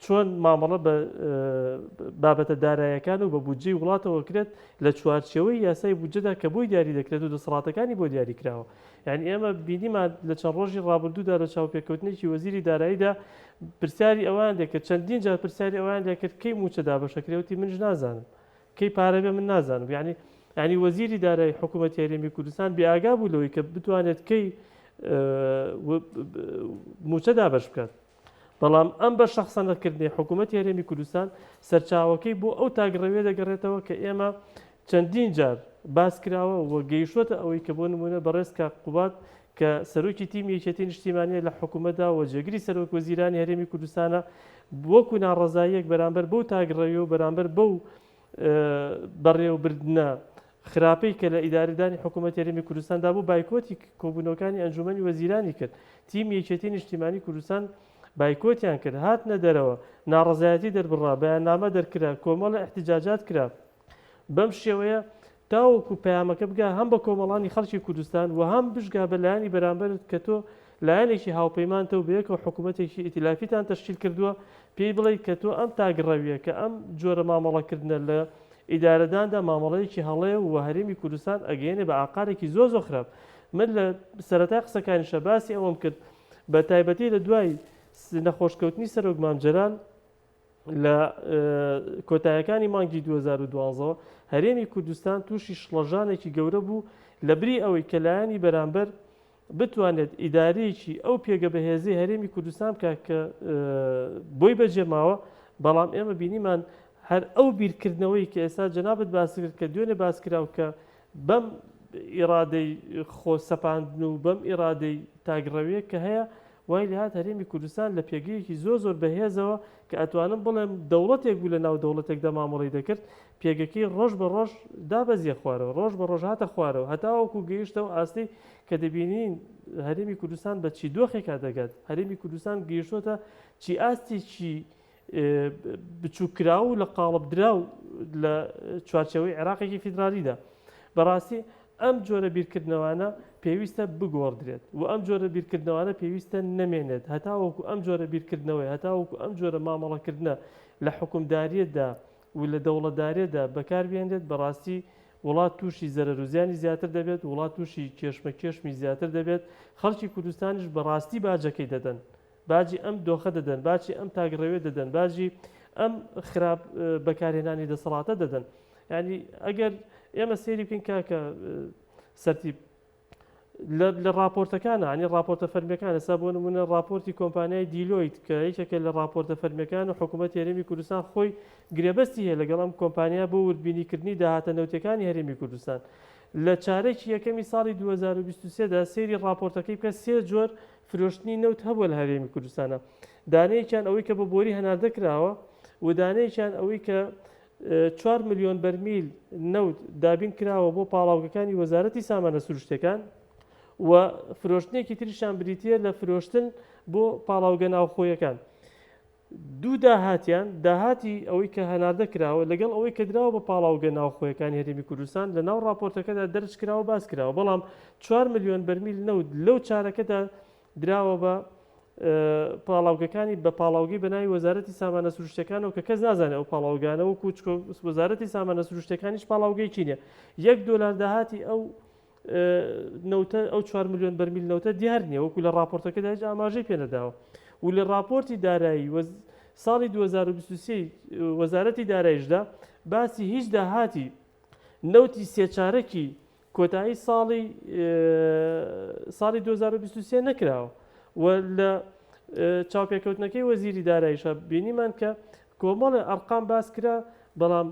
چۆن مامەڵە بە بابەتە دارایەکان و بە بودجەی وڵاتەوە کرێت لە چوارچێوەی یاسای بودجەدا کە بۆی دیاری دەکرێت و دەسەڵاتەکانی بۆ دیاری کراوە. یانی ئێمە بینیمان لە چەند ڕۆژی ڕابردوودا لە چاوپێکەوتنێکی وەزیری داراییدا پرسیاری ئەوەیان لێکرد، چەندین جار پرسیاری ئەوەیان لێکرد کەی مووچە دابەشەکرێ وتی منیش نازانم. کەی پارە بێ من نازانم. یانی یانی وەزیری دارایی حکوومەتی هەرێمی کوردستان بێئاگا بوو لەوەی کە بتوانێت کەی مووچە دابەش بکات. بەڵام ئەم بە شەخسەنەکردنەی حکوومەتی هەرێمی کوردستان سەرچاوەکەی بۆ ئەو تاکڕەویە دەگەڕێتەوە کە ئێمە چەندین جار باس کراوە و گەیشتووەتە ئەوەی کە بۆ نموونە بەڕێز کاک قوباد کە سەرۆکی تیمی یەکێتی نیشتیمانیە لە حکوومەتدا و جێگری سەرۆک وەزیرانی هەرێمی کوردستانە وەکو ناڕەزاییەک بەرامبەر بەو تاکڕەوی و بەرامبەر بەو بەڕێوەبردنە خراپەی کە لە ئیدارەدانی حکوومەتی هەرێمی کوردستاندا بوو، بایکۆتی کۆبوونەوەکانی ئەنجوومەنی وەزیرانی کرد. تیمی یەکێتی نیشتیمانی کوردستان بایکۆتیان کرد، هاتنە دەرەوە، ناڕەزایەتی دەربڕا، بەیاننامە دەرکرا، کۆمەڵە ئیحتجاجات کرا. بەم شێوەیە تاوەکو پەیامەکە بگا هەم بە کۆمەڵانی خەڵکی کوردستان و هەم بشگا بە لایەنی بەرامبەرت کە تۆ لایەنێکی هاوپەیمانتە و بەیەکەوە حکوومەتێکی ئیتیلافیتان تەشکیل کردووە، پێی بڵێیت کە تۆ ئەم تاکڕەویە کە ئەم جۆرە مامەڵەکردنە لە ئیدارەداندا مامەڵەیەکی هەڵەیە و هەرێمی کوردستان ئەگەیەنێ بە ئاقارێکی زۆر زۆر خراپ. من لە سەرەتای قسەکانیشا باسی ئەوەم کرد بە تایبەتی لە دوای نەخۆشکەوتنی سەرۆک مام جەلال لە کۆتایەکانی مانگی 2012 هەرێمی کوردستان تووشی شڵەژانێکی گەورە بوو لە بری ئەوەی کە لایەنی بەرامبەر بتوانێت ئیدارەیەکی ئەو پێگە بەهێزەی هەرێمی کوردستان بکات کە بۆی بەجێ ماوە، بەڵام ئێمە بینیمان هەر ئەو بیرکردنەوەی کە ئێستا جەنابت باست کرد کە دوێنێ باس کرا و کە بەم ئیرادەی خۆ سەپاندن و بەم ئیرادەی تاکڕەویە کە هەیە وای لێهات هەرێمی کوردستان لە پێگەیەکی زۆر زۆر بەهێزەوە کە ئەتوانم بڵێم دەوڵەتێک بوو لە ناو دەوڵەتێکدا مامەڵەی دەکرد پێگەکەی ڕۆژ بە ڕۆژ دابەزیە خوارەوە ڕۆژ بە ڕۆژ هاتە خوارەوە هەتاوەکو گەیشتە ئەو ئاستەی کە دەبینین هەرێمی کوردستان بە چی دۆخێکا دەگات هەرێمی کوردستان گەیشتۆتە چی ئاستێکی بچووککراو و لە قاڵبدراو لە چوارچێوەی عێراقێکی فیدرالیدا. بەڕاستی ئەم جۆرە بیرکردنەوانە پێویستە بگۆڕدرێت و ئەم جۆرە بیرکردنەوانە پێویستە نەمێنێت هەتاوەکو ئەم جۆرە بیرکردنەوەی هەتاوەکو ئەم جۆرە مامەڵەکردنە لە حوکمداریەتدا و لە دەوڵەتداریەتدا بەکاربهێنرێت بەڕاستی وڵات تووشی زەرەر و زیانی زیاتر دەبێت، وڵات تووشی کێشمەکێشمی زیاتر دەبێت، خەڵکی کوردستانیش بەڕاستی باجەکەی دەدەن. باجی ئەم دۆخە دەدەن، باجی ئەم تاکڕەویە دەدەن، باجی ئەم خراپ بەکارهێنانی دەسەڵاتە دەدەن. یعنی ئەگەر ئێمە سەیری بکەین کاکە سەرتیپ لە راپۆرتەکانە ینی راپۆرتە فەرمیەکان ئێستا بۆ نمونە راپۆرتی کۆمپانیای دیلۆیت کە یەکێکە لە راپۆرتە فەرمیەکان و حکوومەت هەرێمی کوردستان خۆی گرێبەستی هەیە لەگەڵ ئەم کۆمپانیا بۆ وردبینیکردنی داهاتە نەوتەکانی هەرێمی کوردستان لە چارەکی یەکەمی ساڵی 2023 دا سەیری راپۆرتەکەی بکە سێ جۆر فرۆشتنی نەوت هەبووە لە هەرێمی کوردستانا دانەیەکیان ئەوەی کە بە بۆری هەناردە کراوە و دانەیەکیان ئەوەی کە چوار ملیۆن بەرمیل نەوت دابین کراوە بۆ پاڵاوگەکانی وەزارەتی سامانە سروشتەکان و فرۆشتنێکی تریشان بریتە لە فرۆشتن بۆ پاڵاوگە ناوخۆیەکان. دوو داهاتیان، داهاتی ئەوەی کە هەناردە کراوە لەگەڵ ئەوەی کە دراوە بە پاڵاوگە ناوخۆیەکانی هەرێمی کوردستان لە ناو ڕاپۆرتەکەدا دەرج کراوە باس کراوە، بەڵام چوار ملیۆن بەرمیل نەوت لەو چارەکەدا دراوە بە پاڵاوگەکانی بە پاڵاوگەی بە ناوی وەزارەتی سامانە سروشتیەکانەوە کە کەس نازانێت ئەو پاڵاوگانە وەکو وەزارەتی سامانە سروشتیەکانیش پاڵاوگەیەکی نییە یەک دۆلار داهاتی ئەو نەوتە ئەو چوار ملیۆن بەرمیل نەوتە دیار نییە وەکو لە ڕاپۆرتەکەدا هیچ ئاماژەی پێ نەداوە و لە ڕاپۆرتی دارایی ساڵی 2023 وەزارەتی دارایشدا باسی هیچ داهاتی نەوتی سێچارەکی کۆتایی ساڵی ساڵی 2023 نەکراوە و لە چاوپێکەوتنەکەی وەزیری دارایشە بینیمان کە کۆمەڵێ ئەرقام باس کرا بەڵام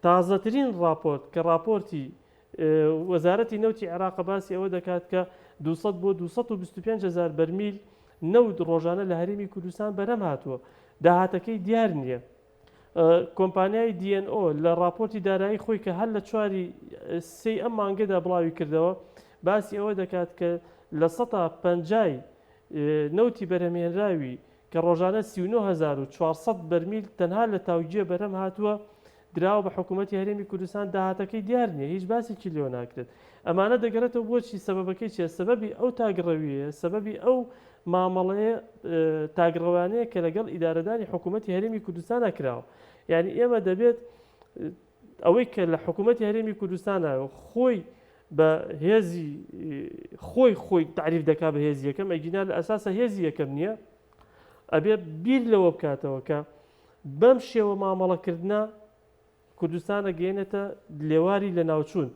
تازەترین ڕاپۆرت کە ڕاپۆرتی وەزارەتی نەوتی عێراقە باسی ئەوە دەکات کە 200 بۆ 225 هەزار بەرمیل نەوت ڕۆژانە لە هەرێمی کوردستان بەرهەم هاتووە، داهاتەکەی دیار نییە. کۆمپانیای DNO لە ڕاپۆرتی دارایی خۆی کە هەر لە چواری سێی ئەم مانگەدا بڵاوی کردەوە باسی ئەوە دەکات کە لە سەتا پەنجای نەوتی بەرهەمهێنراوی کە ڕۆژانە 39400 بەرمیل تەنها لە تاوگیە بەرهەم هاتووە دراوە بە حکوومەتی هەرێمی کوردستان داهاتەکەی دیار نییە هیچ باسێکی لێوە ناکرێت ئەمانە دەگەڕێتەوە بۆچی سەبەبەکەی چیە سەبەبی ئەو تاگڕەویە سەبەبی ئەو مامەڵەیە تاکڕەوانەیە کە لەگەڵ ئیدارەدانی حکوومەتی هەرێمی کوردستانە کراوە. یعنی ئێمە دەبێت ئەوەی کە لە حکوومەتی هەرێمی کوردستانە خۆی بە هێزی خۆی خۆی تعریف دەکا بە هێزی یەکەم ئەگینا لە ئەساسە هێزی یەکەم نییە ئەبێ بیر لەوە بکاتەوە کە بەم شێوە مامەڵەکردە کوردستان ئەگەیەنێتە لێواری لەناوچوون.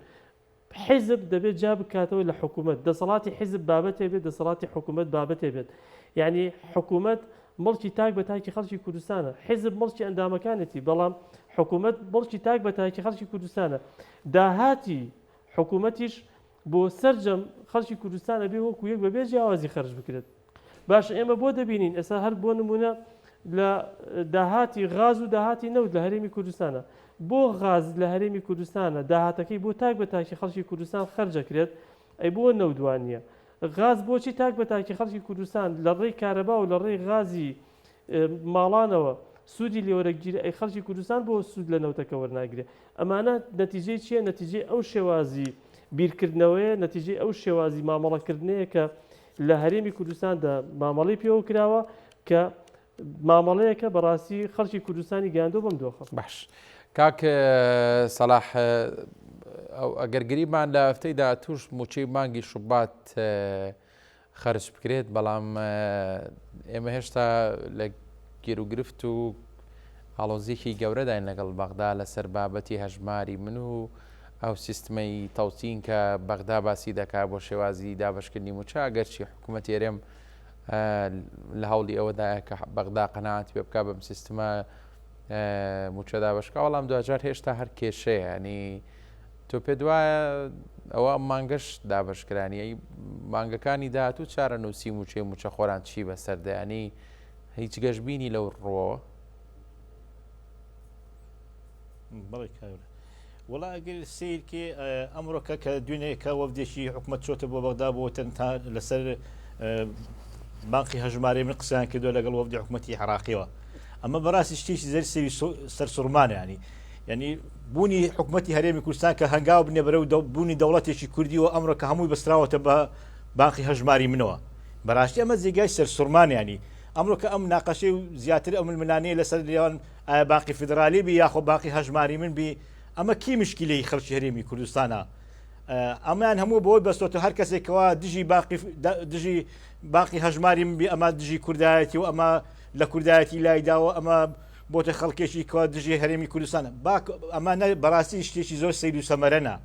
حیزب دەبێت جیا بکاتەوە لە حکوومەت. دەسەڵاتی حیزب بابەتێ بێت، دەسەڵاتی حکوومەت بابەتێ بێت. یانی حکوومەت مڵکی تاک بە تاکی خەڵکی کوردستانە. حیزب مڵکی ئەندامەکانێتی، بەڵام حکوومەت مڵکی تاک بە تاکی خەڵکی کوردستانە. داهاتی حکوومەتیش بۆ سەرجەم خەڵکی کوردستان ئەبێ وەکوو یەک بەبێ جیاوازی خەرج بکرێت. باشە ئێمە بۆ دەبینین ئێستا هەر بۆ نمونە لە داهاتی غاز و داهاتی نەوت لە هەرێمی کوردستانە بۆ غاز لە هەرێمی کوردستانە داهاتەکەی بۆ تاک بە تاکی خەڵکی کوردستان خەرجەکرێت ئەی بۆ نەوت وانە غاز بۆچی تاک بە تاکی خەڵکی کوردستان لە ڕێی کارەبا و لە ڕێی غازی ماڵانەوە سوودی لێوەرەگیرێ ئەی خەڵکی کوردستان بۆ سوود لە نەوتەکە وەرناگرێ؟ ئەمانە نەتیجەی چییە؟ نەتیجەی ئەو شێوازی بیرکردنەوەیە، نەتیجەی ئەو شێوازی مامەڵەکردنەیە کە لە هەرێمی کوردستاندا مامەڵەی پێوە کراوە کە مامەڵەیەکە بەڕاستی خەڵکی کوردستانی گەیاندووە بەم دۆخە. باش کاک سەلاح ئەگەر گریمان لە هەفتەی داهاتووش مووچەی مانگی شوبات خەرج بکرێت، بەڵام ئێمە هێشتا لە گیروگرفت و ئاڵۆزییەکی گەورەداین لەگەڵ بەغدا لەسەر بابەتی هەژماری من و ئەو سیستمەی تەوتین کە بەغدا باسی دەکات بۆ شێوازی دابەشکردنی مووچە، ئەگەرچی حکوومەتی هەرێم لە هەوڵی ئەوەدایە کە بەغدا قەناعەت پێ بکات بەم سیستمە مووچە دابەشکا، بەڵام دواجار هێشتا هەر کێشەیە ینی تۆ پێت وایە ئەوە ئەم مانگەش دابەشکرانی ئەی مانگەکانی داهاتوو چارەنووسی مووچەی مووچەخۆران چی بەسەر دەیانی هیچ گەشببینی لەو ڕووەوە؟ بەڵێ کاورە وڵا ئەگەر سیرکێ ئەمڕۆکە کە دوێنێکە وەفدێکی حکومەت چۆتە بۆ بەغدا بۆ تەنها لەسەر بانقی هەژمارەی من قسەیان کردووە لەگەڵ وەفدی حکوومەتی عراقیەوە ئەمە بەڕاستی شتێکی زەر سەیری سەرسوڕمانە ینی یعنی بوونی حکوومەتی هەرێمی کوردستان کە هەنگاو بنێ بەرەو بوونی دەوڵەتێکی کوردی و ئەمڕۆ کە هەمووی بەستراوەتە بە بانقی هەژماری منەوە بەڕاستی ئەمە جێگای سەرسوڕمانیانی ئەمڕۆ کە ئەم ناقەشەی و زیاتر ئەم ململانەیە لەسەر لێوان ئایا بانقی فیدرالی بی یاخۆ بانقی هەژماری من بی ئەمە کی مشکلەی خەڵکی هەرێمی کوردستانە ئەمەیان هەموو بۆی بەستۆتە هەر کەسێکەوە دژی باقی دژی باقی هەژماری من بی ئەمە دژی کوردایەتی و ئەمە لە کوردایەتی لایداوە ئەمە بۆتە خەڵکێکی کوا دژی هەرێمی کوردستانە با ئەمە بەڕاستی شتێکی زۆر سەیر و سەمەرەنە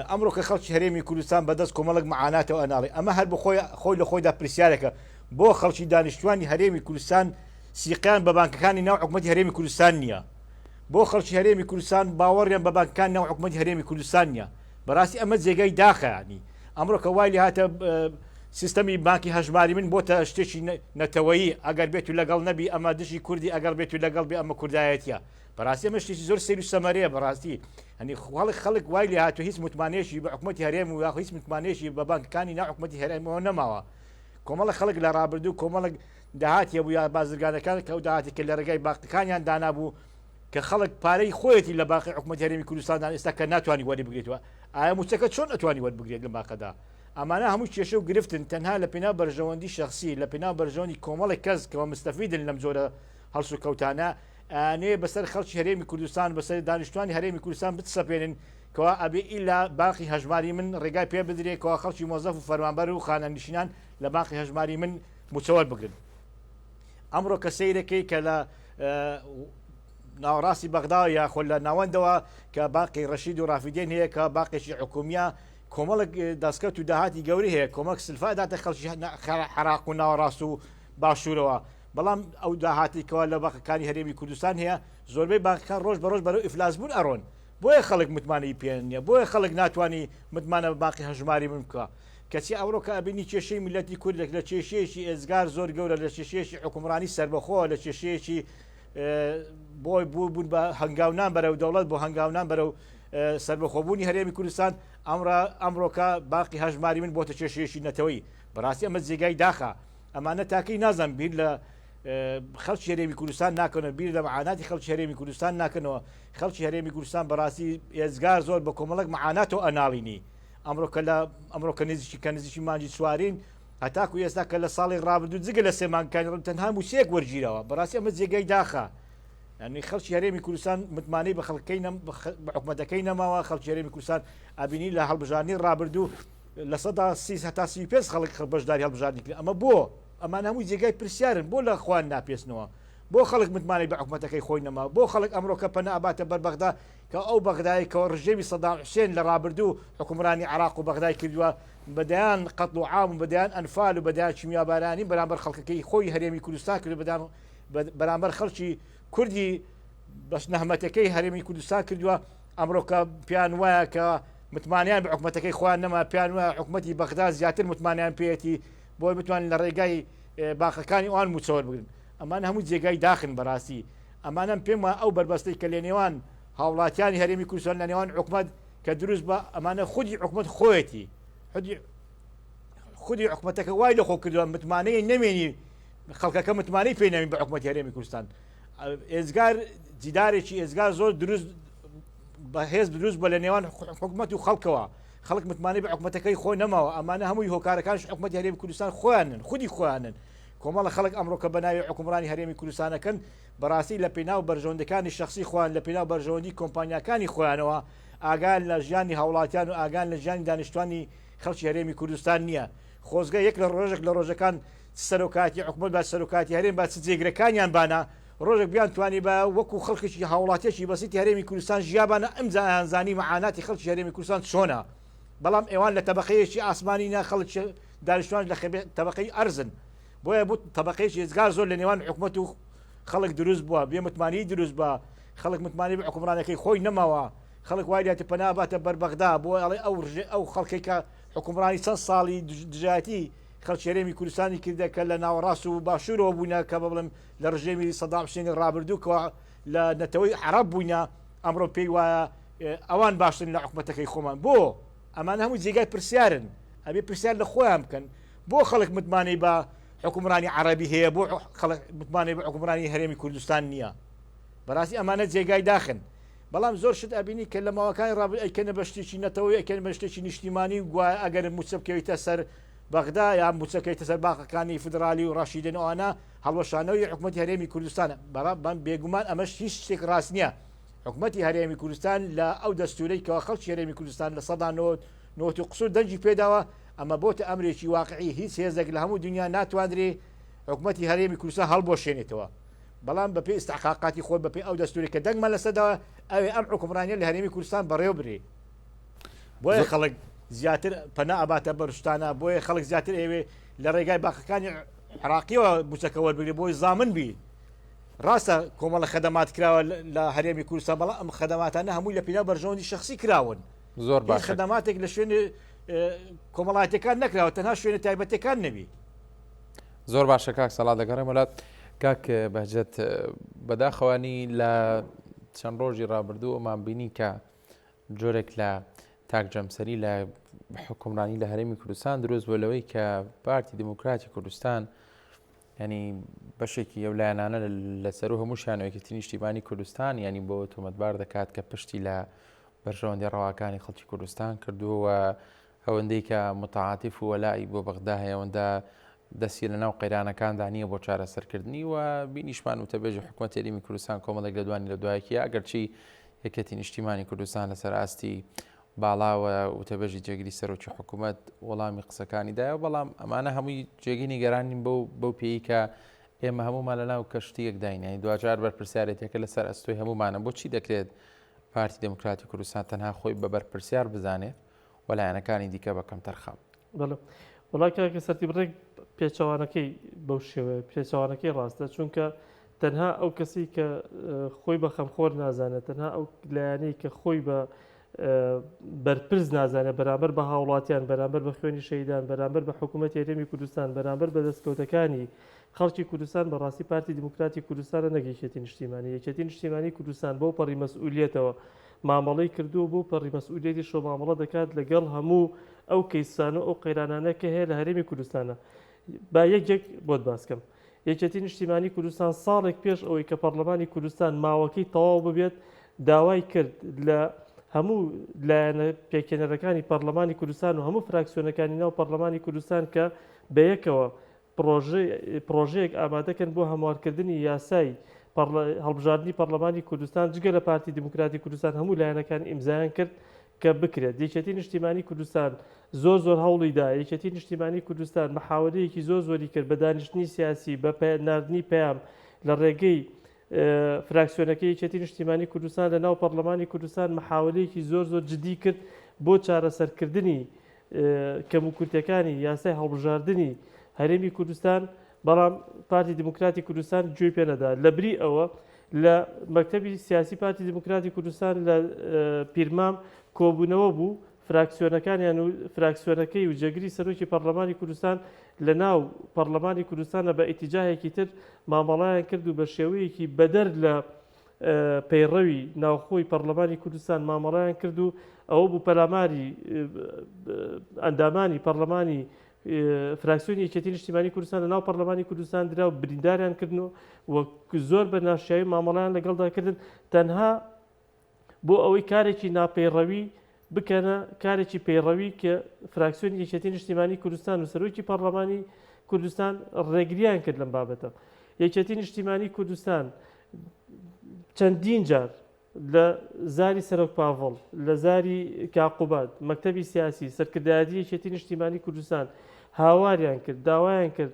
ئەمڕۆ کە خەڵکی هەرێمی کوردستان بەدەست کۆمەڵک معاناتەوە ئەناڵی ئەمە هەر بخۆی خۆی لە خۆیدا پرسیارێکە بۆ خەڵکی دانیشتوانی هەرێمی کوردستان سیقیان بە بانکەکانی ناو حکوومەتی هەرێمی کوردستان نییە بۆ خەڵکی هەرێمی کوردستان باوەڕیان بە بانکەکانی ناو حکوومەتی هەرێمی کوردستان نییە بەڕاستی ئەمە جێگای داخە ینی ئەمڕۆ کە وای لێهاتە سیستەمی بانکی هەژماری من بۆتە شتێکی نەتەوەیی ئەگەر بێت و لەگەڵ نەبی ئەمە دژی کوردی ئەگەر بێت و لەگەڵ بێ ئەمە کوردایەتیە بەڕاستی ئەمە شتێکی زۆر سەیر و سەمەرەیە بەڕاستی هەنی خەڵک خەڵک وای لێ هاتوو هیچ متمانەیەکی بە حکوومەتی هەرێم و یاخۆ هیچ متمانەیەکی بە بانکەکانی ناو حکوومەتی هەرێمەوە نەماوە کۆمەڵە خەڵک لە ڕابردوو کۆمەڵک داهاتی هەبوو یا بازرگانەکان کە ئەو داهاتی کە لە ڕێگای بانکەکانیان دانابوو کە خەڵک پارەی خۆیەتی لە باقی حکوومەتی هەرێمی کوردستاندان ئێستا کە ناتوانانی وەری بگرێتەوە ئایا مووچەکە چۆن ئەتوانی وەربگرێت لەم باقەدا؟ ئەمانە هەمووی کێشە و گرفتن تەنها لە پێناو بەرژەوەندی شەخسی، لە پێناو بەرژەوەندی کۆمەڵێک کەس کەوا مستەفیدن لەم جۆرە هەڵسوکەوتانە، ئەیانەوێ بەسەر خەڵکی هەرێمی کوردستان، بەسەر دانیشتوانی هەرێمی کوردستان بتسەپێنن کەوا ئەبێ ئیلا بانقی هەژماری من ڕێگای پێ بدرێ کەوا خەڵکی مۆزەف و فەرمانبەر و خانەنشینان لە بانقی هەژماری من مووچە وەربگرن. ئەمڕۆ کە سەیرەکەی کە لە ناوەڕاستی بەغدا یاخۆ لە ناوەندەوە کە باقی ڕەشید و ڕافیدێن هەیە کە باقێکی حکومیە کۆمەڵک دەستکەوت و داهاتی گەوری هەیە کۆمەک سلفا داتە خەڵکی عراق و ناوەڕاست و باشوورەوە بەڵام ئەو داهاتی کەوا لە باقەکانی هەرێمی کوردستان هەیە زۆربەی بانکەکان ڕۆژ بە ڕۆژ بەرەو ئیفلاس بوون ئەڕۆن بۆیە خەڵک متمانەی پێ نییە بۆیە خەڵک ناتوانانی متمانە بە باقی هەژماری من بکە کەچی ئەوڕۆ کە ئەبینی کێشەی میلەتی کورد لە کێشەیەکی ئێجگار زۆر گەورە لە کێشەیەکی حکومڕانی سەربەخۆ لە کێشەیەکی بۆی بوو بوون بە هەنگاونان بەرەو دەوڵەت بۆ هەنگاونان بەرەو سربەخۆبوونی هەرێمی کوردستان ئەمڕا ئەمڕۆکە باقی هەژماری من بۆتە کێشەیەکی نەتەوەی بەڕاستی ئەمە جێگای داخە ئەمانە تاکەی نازان بیر لە خەڵکی هەرێمی کوردستان ناکەنەوە بیر لە معاناتی خەڵکی هەرێمی کوردستان ناکەنەوە خەڵکی هەرێمی کوردستان بەڕاستی ئێزگار زۆر بە کۆمەڵک معاناتەوە ئەناڵینی ئەمڕۆ کە لە ئەمڕۆ کە نزیکی کە نزیکی مانگی چوارین. هەتاکو ئێستا کە لە ساڵی ڕابردوو جگە لە سێ مانگەکانی ڕابردوو تەنها مووچەیەک وەرگیراوە بەڕاستی ئەمە جێگای داخە یعنی خەڵکی هەرێمی کوردستان متمانەی بە خەڵکەکەی نەم بە حکومەتەکەی نەماوە خەڵکی هەرێمی کوردستان ئەبینی لە هەڵبژاردنی ڕابردوو 30% هەتا 35 خەڵک بەشداری هەڵبژاردنی کرد ئەمە بۆ ئەمان هەموو جێگای پرسیارن بۆ لە خۆیان ناپێچنەوە بۆ خەڵک متمانەی بە حکومەتەکەی خۆی نەما بۆ خەڵک ئەمڕۆکە پەنا ئەباتە بەر بەغدا کە ئەو بەغدایەی کە ڕژێمی سەدام حوسێن لە ڕابردوو حوکمڕانی عێراق و بەغدای کردووە بە دەیان قەتڵ و عام و بە دەیان ئەنفال و بە دەیان کیمیابارانی بەرامبەر خەڵکەکەی خۆی هەرێمی کوردستان کردو بەدان بەرامبەر خەڵکی کوردی بەس نەهمەتەکەی هەرێمی کوردستان کردووە ئەمڕۆ کە پێیان وایە کە متمانیان بە حکومەتەکەی خۆیان نەما پێیان وایە حکومەتی بەغدا زیاتر متمانیان پێیەتی بۆی بتوانن لە ڕێگای باقەکانی ئەوان مووچە وەربگرن ئەمان هەموو جێگای داخن بەڕاستی ئەمانەم پێم وایە ئەو بەربەستەی کە لەنێوان هاوڵاتیانی هەرێمی کوردستان لە نێوان حکومەت کە دروست بە ئەمانە خودی حکومەت خۆیەتی خودی خودی حکومەتەکە وای لە خۆ کردووە متمانەی نەمێنی خەڵکەکە متمانەی پێ نەمین بە حکومەتی هەرێمی کوردستان ئێزگار جیدارێکی ئێزگار زۆر دروست بەهێز دروست بە لە نێوان حکومەت و خەڵکەوە خەڵک متمانەی بە حکومەتەکەی خۆی نەماوە ئەمانە هەمووی هۆکارەکانش حکومەتی هەرێمی کوردستان خۆیانن خودی خۆیانن کۆمەڵە خەڵک ئەمڕۆ کە بەناوی حکومڕانی هەرێمی کوردستانەکەن بەڕاستی لە پێناو بەرژەوەندەکانی شەخسی خۆیان لە پێناو بەرژەوەندی کۆمپانیاکانی خۆیانەوە ئاگایان لە ژیانی هاوڵاتیان و ئاگایان لە ژیانی دانیشتوانی خەڵکی هەرێمی کوردستان نییە خۆزگە یەک لە ڕۆژێک لە ڕۆژەکان چ سەرۆکایەتی حکومەت با چ سەرۆکایەتی هەرێم با چ جێگرەکانیان بانە ڕۆژێک بیانتوانیبا وەکو خەڵکێکی هاوڵاتیەکی بەسیتی هەرێمی کوردستان ژیابانە ئەمجا ئەیانزانی مەعاناتی خەڵکی هەرێمی کوردستان چۆنە بەڵام ئێوان لە تەبەقەیەکی ئاسمانی نا خەڵکی دانیشتوانش لە تەبەقەی ئەرزن بۆیە بوو تەبەقەیەکی ئێجگار زۆر لە نێوان حکومەت و خەڵک دروست بووە بێ متمانەیی دروست بە خەڵک متمانەی بە حکومڕانەکەی خۆی نەماوە خەڵک وای لێهاتە پەنا باتە بەر بەغدا بۆ ئەڵێ ئەو ڕژێ ئەو خەڵکێک کە حکومڕانی چەند ساڵی دژایەتی خەڵکی هەرێمی کوردستانی کردە کە لە ناوەڕاست و باشوورەوە بووینە کە بڵێم لە ڕژێمی سەدام حوسێنی ڕابردوو کە لە نەتەوەی عەرەب بووینە ئەمڕۆ پێی وایە ئەوان باشترن لە حکومەتەکەی خۆمان بۆ ئەمانە هەموو جێگای پرسیارن ئەبێ پرسیار لە خۆیان بکەن بۆ خەڵک متمانەی بە حکومڕانی عەرەبی هەیە بۆ خەڵک متمانەی بە حکومڕانی هەرێمی کوردستان نییە بەڕاستی ئەمانە جێگای داخن بەڵام زۆر شت ئەبینی کە لە ماوەکانی ڕابردوو ئەیکەنە بە شتێکی نەتەوەی ئەکەن بە شتێکی نیشتیمانی و گوایە ئەگەر موچە بکەویتە سەر بەغدا یا موچەکەیتە سەر باقەکانی فیدرالی و ڕەشیدن ئەوانە هەڵوەشانەوەی حکوومەتی هەرێمی کوردستانە بەڵام بێگومان ئەمەش هیچ شتێک ڕاست نییە حکوومەتی هەرێمی کوردستان لە ئەو دەستورەی کەوا خەڵکی هەرێمی کوردستان 90% و قسوور دەنگی پێداوە ئەمە بۆتە ئەمرێکی واقعی هیچ هێزێک لە هەموو دنیا ناتواندرێ حکوومەتی هەرێمی کوردستان هەڵبوەشێنێتەوە بەڵام بەپێی ئیستحقاقاتی خۆی بەپێی ئەو دەستوری کە دەنگمان لەسەر داوە ئەوێ ئەم حکومڕانیە لە هەرێمی کوردستان بەڕێوە برێ بۆیە خەڵک زیاتر پەنا ئەباتە بەرشتانە بۆیە خەڵک زیاتر ئەوێ لە ڕێگای باقەکانی عراقیەوە موچەکە وەربگرێ بۆی زامن بی ڕاستە کۆمەڵە خەدەمات کراوە لە هەرێمی کوردستان بەڵام ئەم خەدەماتانە هەمووی لە پێناو بەرژەوەندی شخصی کراون زۆر باش خەدەماتێک لە شوێنی کۆمەڵاتەکان نەکراوە تەنها شوێنە تایبەتەکان نەبی زۆر باشە کاک سەڵا دەگەڕێم وڵات کاک بەهجەت بەداخەوانی لە چەند ڕۆژی ڕابردوو ئەمان بینی کە جۆرێک لە تاک جەمسەری لە حکومڕانی لە هەرێمی کوردستان دروست بۆ لەوەی کە پارتی دیموکراتی کوردستان ینی بەشێکی ئەو لایەنانە لەسەر و هەمووشیان یەکێتی نیشتیمانی کوردستان ینی بۆ تۆمەتبار دەکات کە پشتی لە بەرژەوەندی ڕەواکانی خەڵکی کوردستان کردووە ئەوەندەی کە متعاتیف و وەلائی بۆ بەغدا هەیە ئەوەندە دەستی لە ناو قەیرانەکاندا نییە بۆ چارەسەرکردنی و بینیشمان وتەبێژی حکوومەتی هەرێمی کوردستان کۆمەڵێک لە دوانی لە دوایەکی ئەگەرچی یەکێتی نیشتیمانی کوردستان لەسەر ئاستی باڵاوە وتەبێژی جێگری سەرۆکی حکوومەت وەڵامی قسەکانی دایەوە بەڵام ئەمانە هەمووی جێگەی نیگەرانین بەو بەو پێی کە ئێمە هەموومان لە ناو کەشتیەکداین یانی دواجار بەرپرسیارێتیەکە لەسەر ئەستۆی هەموومانە بۆچی دەکرێت پارتی دێموکراتی کوردستان تەنها خۆی بە بەرپرسیار بزانێت و لایەنەکانی دیکە بە کەمتەرخەم. بەڵێ وەڵا کاکە سەرتیپ ڕێک پێچەوانەکەی بەو شێوەیە پێچەوانەکەی ڕاستە چونکە تەنها ئەو کەسی کە خۆی بە خەمخۆر نازانێت تەنها ئەو لایەنەی کە خۆی بە بەرپرس نازانێت بەرامبەر بە هاوڵاتیان بەرامبەر بە خوێنی شەیدان بەرامبەر بە حکوومەتی هەرێمی کوردستان بەرامبەر بە دەستکەوتەکانی خەڵکی کوردستان بەڕاستی پارتی دیموکراتی کوردستانە نەک یەکێتی نیشتیمانی یەکێتی نیشتیمانی کوردستان بەو پەڕی مەسئولیەتەوە مامەڵەی کردووە بەو پەڕی مەسئولیەتیشەوە مامەڵە دەکات لەگەڵ هەموو ئەو کەیسان و ئەو قەیرانانە کە هەیە لە هەرێمی کوردستانە با یەک یەک بۆت باس کەم یەکێتی نیشتیمانی کوردستان ساڵێک پێش ئەوەی کە پەڕلەمانی کوردستان ماوەکەی تەواو ببێت داوای کرد لە هەموو لایەنە پێکهێنەرەکانی پەڕلەمانی کوردستان و هەموو فراکسیۆنەکانی ناو پەڕلەمانی کوردستان کە. بەیەکەوە پڕۆژەیەک ئامادەکەن بۆ هەموارکردنی یاسای هەڵبژاردنی پەڕلەمانی کوردستان، جگە لە پارتی دیموکراتی کوردستان هەموو لایەنەکان ئیمزایان کرد کە بکرێت. یەکێتی نیشتیمانی کوردستان زۆر زۆر هەوڵی دا، یەکێتی نیشتیمانی کوردستان محاوەلەیەکی زۆر زۆری کرد بە دانیشتنی سیاسی، بە ناردنی پەیام لە ڕێگەی فراکسیۆنەکەی یەکێتی نیشتیمانی کوردستان لە ناو پەڕلەمانی کوردستان محاوەلەیەکی زۆر زۆر جدی کرد بۆ چارەسەرکردنی کەموکورتیەکانی یاسای هەڵبژاردنی هەرێمی کوردستان، بەڵام پارتی دیموکراتی کوردستان گوێی پێ نەدا. لەبری ئەوە لە مەکتەبی سیاسی پارتی دیموکراتی کوردستان لە پیرمام کۆبوونەوە بوو، فراکسیۆنەکانیان و فراکسیۆنەکەی و جێگری سەرۆکی پەڕلەمانی کوردستان لە ناو پەڕلەمانی کوردستانە بە ئیتیجاهێکی تر مامەڵەیان کرد و بە شێوەیەکی بەدەر لە پەیڕەوی ناوخۆی پەڕلەمانی کوردستان مامەڵەیان کرد و ئەوە بوو پەلاماری ئەندامانی پەڕلەمانی فراکسیۆنی یەکێتی نیشتیمانی کوردستان لە ناو پەڕلەمانی کوردستان درا و برینداریان کردن و زۆر بە ناشیاوی مامەڵەیان لەگەڵدا کردن تەنها بۆ ئەوەی کارێکی ناپەیڕەوی بکەنە کارێکی پەیڕەوی کە فراکسیۆنی یەکێتی نیشتیمانی کوردستان و سەرۆکی پەڕلەمانی کوردستان ڕێگریان کرد لەم بابەتە. یەکێتی نیشتیمانی کوردستان چەندین جار لە زاری سەرۆک پاڤڵ، لە زاری کاک قوباد، مەکتەبی سیاسی، سەرکردایەتی یەکێتی نیشتیمانی کوردستان هاواریان کرد، داوایان کرد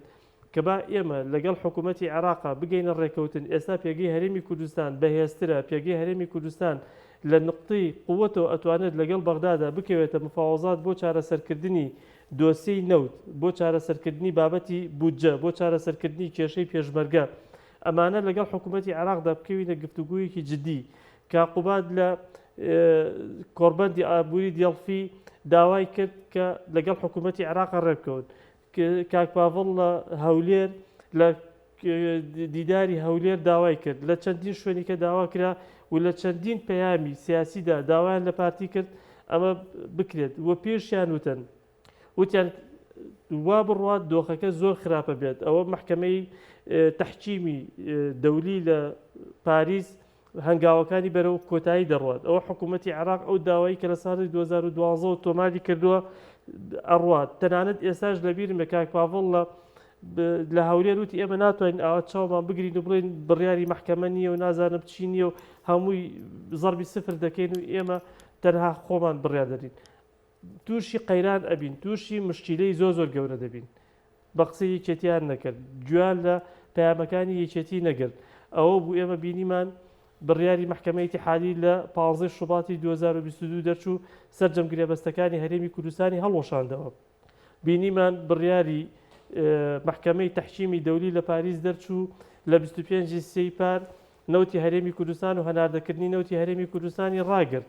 کە با ئێمە لەگەڵ حکوومەتی عێراقا بگەینە ڕێکەوتن، ئێستا پێگەی هەرێمی کوردستان بەهێزترە، پێگەی هەرێمی کوردستان لە نوقتەی قووەتەوە ئەتوانێت لەگەڵ بەغدادا بکەوێتە مفاوەزات بۆ چارەسەرکردنی دۆسیەی نەوت، بۆ چارەسەرکردنی بابەتی بودجە، بۆ چارەسەرکردنی کێشەی پێشمەرگە، ئەمانە لەگەڵ حکوومەتی عێراقدا بکەوینە گفتوگۆیەکی جدی. کاک قوباد لە کۆڕبەندی ئابووری دێڵفی داوای کرد کە لەگەڵ حکوومەتی عێراقا ڕێبکەون. کاک پاڤڵ لە هەولێر لە دیداری هەولێر داوای کرد، لە چەندین شوێنی کە داوا کرا و لە چەندین پەیامی سیاسیدا داوایان لە پارتی کرد ئەمە بکرێت و پێشیان وتن وتیان وا بڕوات دۆخەکە زۆر خراپە بێت ئەوە مەحکەمەی تەحکیمی دەولی لە پاریس هەنگاوەکانی بەرەو کۆتایی دەڕوات، ئەوە حکوومەتی عێراق ئەو داوای کە لە ساڵی 2012 وە تۆماری کردووە ئەڕوات، تەنانەت ئێستاش لەبیرمە کاک پاڤڵ لە لە هەولێر وتی ئێمە ناتوانین ئاوا چاومان بگرین و بڵێین بڕیاری مەحکەمە نییە و نازانم چی نییە و هەمووی زەربی سفر دەکەین و ئێمە تەنها خۆمان بڕیار دەدەین. تووشی قەیران ئەبین، تووشی مشکیلەی زۆر زۆر گەورە دەبین. بە قسەی یەکێتیان نەکرد، گوێیان لە پەیامەکانی یەکێتی نەگرت. ئەوە بوو ئێمە بینیمان بڕیاری مەحکەمەی ئیتیحادی لە پانزەی شوباتی 2022 دەرچوو، سەرجەم گرێبەستەکانی هەرێمی کوردستانی هەڵوەشاندەوە. بینیمان بڕیاری مەحکەمەی تەحکیمی دەولی لە پاریس دەرچوو لە 25 ی سێی پار نەوتی هەرێمی کوردستان و هەناردەکردنی نەوتی هەرێمی کوردستانی ڕاگرت.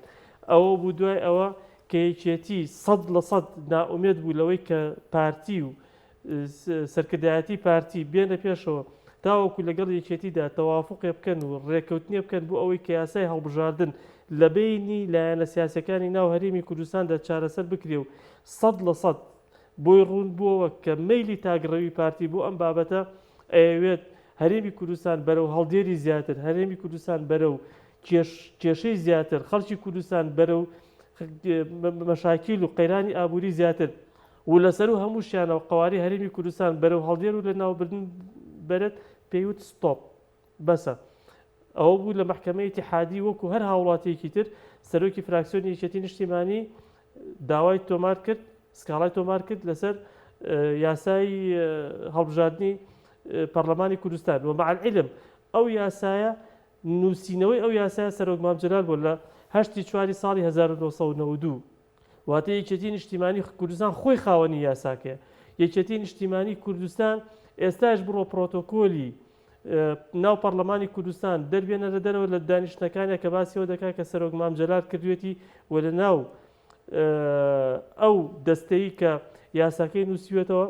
ئەوە بوو دوای ئەوە کە یەکێتی 100% نائومێد بوو لەوەی کە پارتی و سەرکردایەتی پارتی بێنە پێشەوە تاوەکو لەگەڵ یەکێتیدا تەوافوقێ بکەن و ڕێککەوتنێ بکەن بۆ ئەوەی کە یاسای هەڵبژاردن لە بەینی لایەنە سیاسیەکانی ناو هەرێمی کوردستاندا چارەسەر بکرێ و 100% بۆی ڕوون بووەوە کە مەیلی تاکڕەوی پارتی بۆ ئەم بابەتە ئەیەوێت هەرێمی کوردستان بەرەو هەڵدێری زیاتر، هەرێمی کوردستان بەرەو کێشەی زیاتر، خەڵکی کوردستان بەرەو مەشاکیل و قەیرانی ئابووری زیاتر و لەسەروو هەمووشیانەوە قەوارەی هەرێمی کوردستان بەرەو هەڵدێر و لەناوبردن بەرێت، پێی وت ستۆپ، بەسە. ئەوە بوو لە مەحکەمەی ئیتیحادی وەکو هەر هاوڵاتییەکی تر سەرۆکی فراکسیۆنی یەکێتی نیشتیمانی داوای تۆمار کرد، سکاڵای تۆمار کرد لەسەر یاسای هەڵبژاردنی پەرلەمانی کوردستان و مع العلم ئەو یاسایە نووسینەوەی ئەو یاسایە سەرۆک مام جەلال بوو لە هەشتی چواری ساڵی 1992 واتە یەکێتی نیشتیمانی کوردستان خۆی خاوەنی یاساکەیە یەکێتی نیشتیمانی کوردستان ئێستاش بڕۆ پرۆتۆکۆلی ناو پەڕلەمانی کوردستان دەربێنە لە دەرەوە لە دانیشتنەکانیا کە باسی ئەوە دەکات کە سەرۆک مام جەلال کردوێتی و لە ناو ئەو دەستەی کە یاساکەی نووسیوێتەوە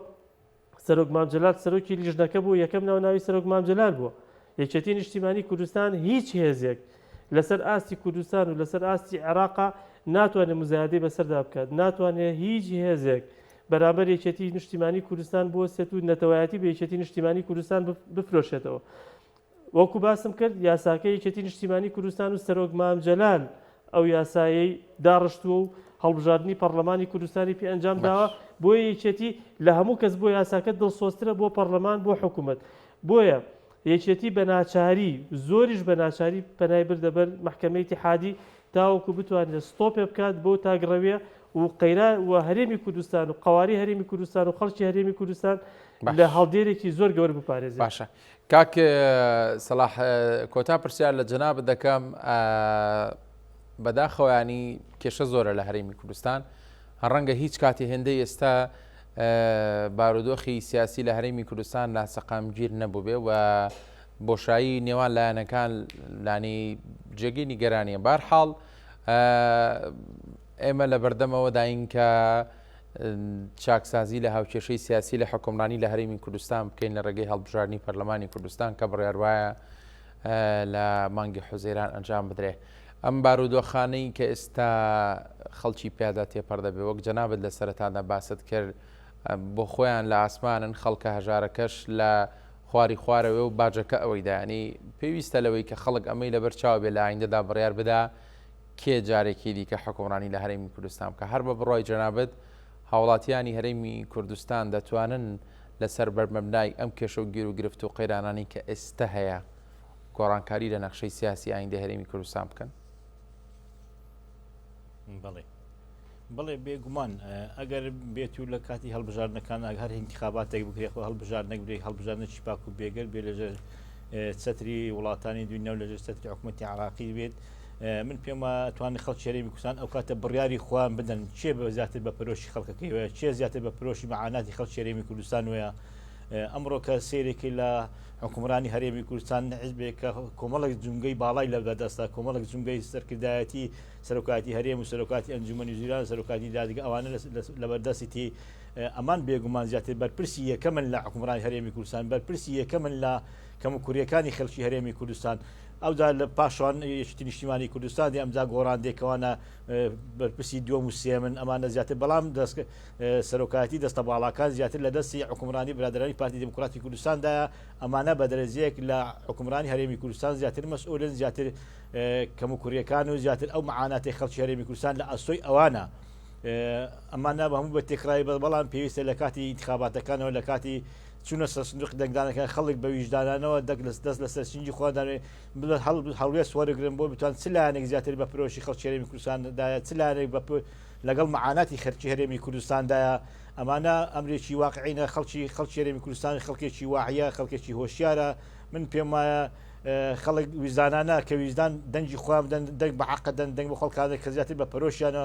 سەرۆک مام جەلال سەرۆکی لیژنەکە بوو یەکەم ناو ناوی سەرۆک مام جەلال بووە یەکێتی نیشتیمانی کوردستان هیچ هێزێک لەسەر ئاستی کوردستان و لەسەر ئاستی عێراقا ناتوانێت مزایدەی بەسەردا بکات ناتوانێت هیچ هێزێک بەرامبەر یەکێتی نیشتیمانی کوردستان بوەستێت و نەتەوایەتی بە یەکێتی نیشتیمانی کوردستان بفرۆشێتەوە. وەکو باسم کرد یاساکە یەکێتی نیشتیمانی کوردستان و سەرۆک مام جەلال ئەو یاسایەی داڕشتووە و هەڵبژاردنی پەڕلەمانی کوردستانی پێ ئەنجام داوە. بۆیە یەکێتی لە هەموو کەس بۆ یاساکە دڵسۆزترە بۆ پەڕلەمان بۆ حکومەت بۆیە یەکێتی بە ناچاری زۆریش بە ناچاری پەنای بردە بەر مەحکەمەی ئیتیحادی تاوەکو بتوانێت ستۆپێ بکات بەو تاکڕەویە و قەیران و هەرێمی کوردستان و قەوارەی هەرێمی کوردستان و خەڵکی هەرێمی کوردستان باش. لە هەڵدێرێکی زۆر گەورە بپارێزێت. باشە کاک سەڵاح کۆتا پرسیار لە جەنابت دەکەم بەداخەوە ینی کێشە زۆرە لە هەرێمی کوردستان ڕەنگە هیچ کاتی هێندەی ئێستا بارودۆخی سیاسی لە هەرێمی کوردستان ناسەقامگیر نەبووبێ و بۆشایی نێوان لایەنەکان لانی جێگەی نیگەرانیە بارحاڵ ئێمە لە بەردەمەوە داین کە چاکسازی لە هاوکێشەی سیاسی لە حکومڕانی لە هەرێمی کوردستان بکەین لە ڕێگەی هەڵبژاردنی پەرلەمانی کوردستان کە بڕیار وایە لە مانگی حوزەیران ئەنجام بدرێ. ئەم بارودۆخانەی کە ئێستا خەڵکی پیادا تێپەڕ دەبێ وەک جەنابت لە سەرەتادا باست کرد بۆ خۆیان لە ئاسمانن خەڵکە هەژارەکەش لە خواری خوارەوێ و باجەکە ئەوەی دایانی پێویستە لەوەی کە خەڵک ئەمەی لەبەر چاو بێ لە ئایندەدا بڕیار بدا کێ جارێکی دیکە حوکمڕانی لە هەرێمی کوردستان بکا؟ هەر بە بڕوای جەنابت هاوڵاتیانی هەرێمی کوردستان دەتوانن لەسەر بەرمەبنای ئەم کێشە و گیروگرفت و قەیرانانەی کە ئێستە هەیە گۆڕانکاری لە نەخشەی سیاسی ئایندەی هەرێمی کوردستان بکەن؟ بەڵێ. بەڵێ بێگومان ئەگەر بێت و لە کاتی هەڵبژاردنەکان هەر ئینتخاباتێک بکرێت خۆ هەڵبژاردنێک برێک هەڵبژاردنێکی پاک و بێگەر بێ لەژێر چەتری وڵاتانی دنیا و لەژێر چەتری حکوومەتی عراقی بێت من پێم وایە توانن خەڵکی هەرێمی کوردستان ئەو کاتە بڕیاری خۆیان بدەن کێ بە زیاتر بە پەرۆشی خەڵکەکەی وەیە کێ زیاتر بە پرۆشی مەعاناتی خەڵکی هەرێمی کوردستان وەیە ئەمڕۆ کە سەیرێکی لە حکومڕانی هەرێمی کوردستان حزبێک کە کۆمەڵێک جومگەی باڵای لە بەدەستە کۆمەڵێک جومگەی سەرکردایەتی سەرۆکاتی هەرێم و سەرۆکاتی ئەنجومەنی وەزیران سەرۆکاتی دادگە ئەوانە لەبەردەستی تی ئەمان بێگومان زیاتر بەرپرسی یەکەمن لە حکومڕانی هەرێمی کوردستان بەرپرسی یەکەمن لە کەموکوریەکانی خەڵکی هەرێمی کوردستان ئەوجا لە پاشان یەکێتی نیشتیمانی کوردستان دێ ئەمجا گۆڕان دێ کەوانە بەرپرسی دووەم و سێمن ئەمانە زیاتر بەڵام دەست سەرۆکایەتی دەستە باڵاکان زیاتر لە دەستی حکومڕانی برادرانی پارتی دیموکراتی کوردستاندایە ئەمانە بە دەرەجەیەک لە حکومڕانی هەرێمی کوردستان زیاتر مەسئولن زیاتر کەموکوڕیەکان و زیاتر ئەو معاناتی خەڵکی هەرێمی کوردستان لە ئەستۆی ئەوانە ئەمانە بە هەموو بە تێکڕایی بەڵام پێویستە لە کاتی ئینتخاباتەکانەوە لە کاتی چوونە سەر سندوقی دەنگدانەکە خەڵک بە ویژدانانەوە دەک لە دەست لەسەر سینگی خۆیان دانێ هەڵوێست وەرگرن بۆ بتوان چ لایەنێک زیاتر بە پرۆشی خەڵکی هەرێمی کوردستاندایە چ لایەنێک بە لەگەڵ معاناتی خەرکی هەرێمی کوردستاندایە ئەمانە ئەمرێکی واقعینە خەڵکی خەڵکی هەرێمی کوردستان خەڵکێکی واعیە خەڵکێکی هۆشیارە من پێم وایە خەڵک ویژدانانە کە ویژدان دەنگی خۆیان بدەن دەنگ بە حەقە دەن دەنگ بە خەڵکانە کە زیاتر بە پەرۆشیانە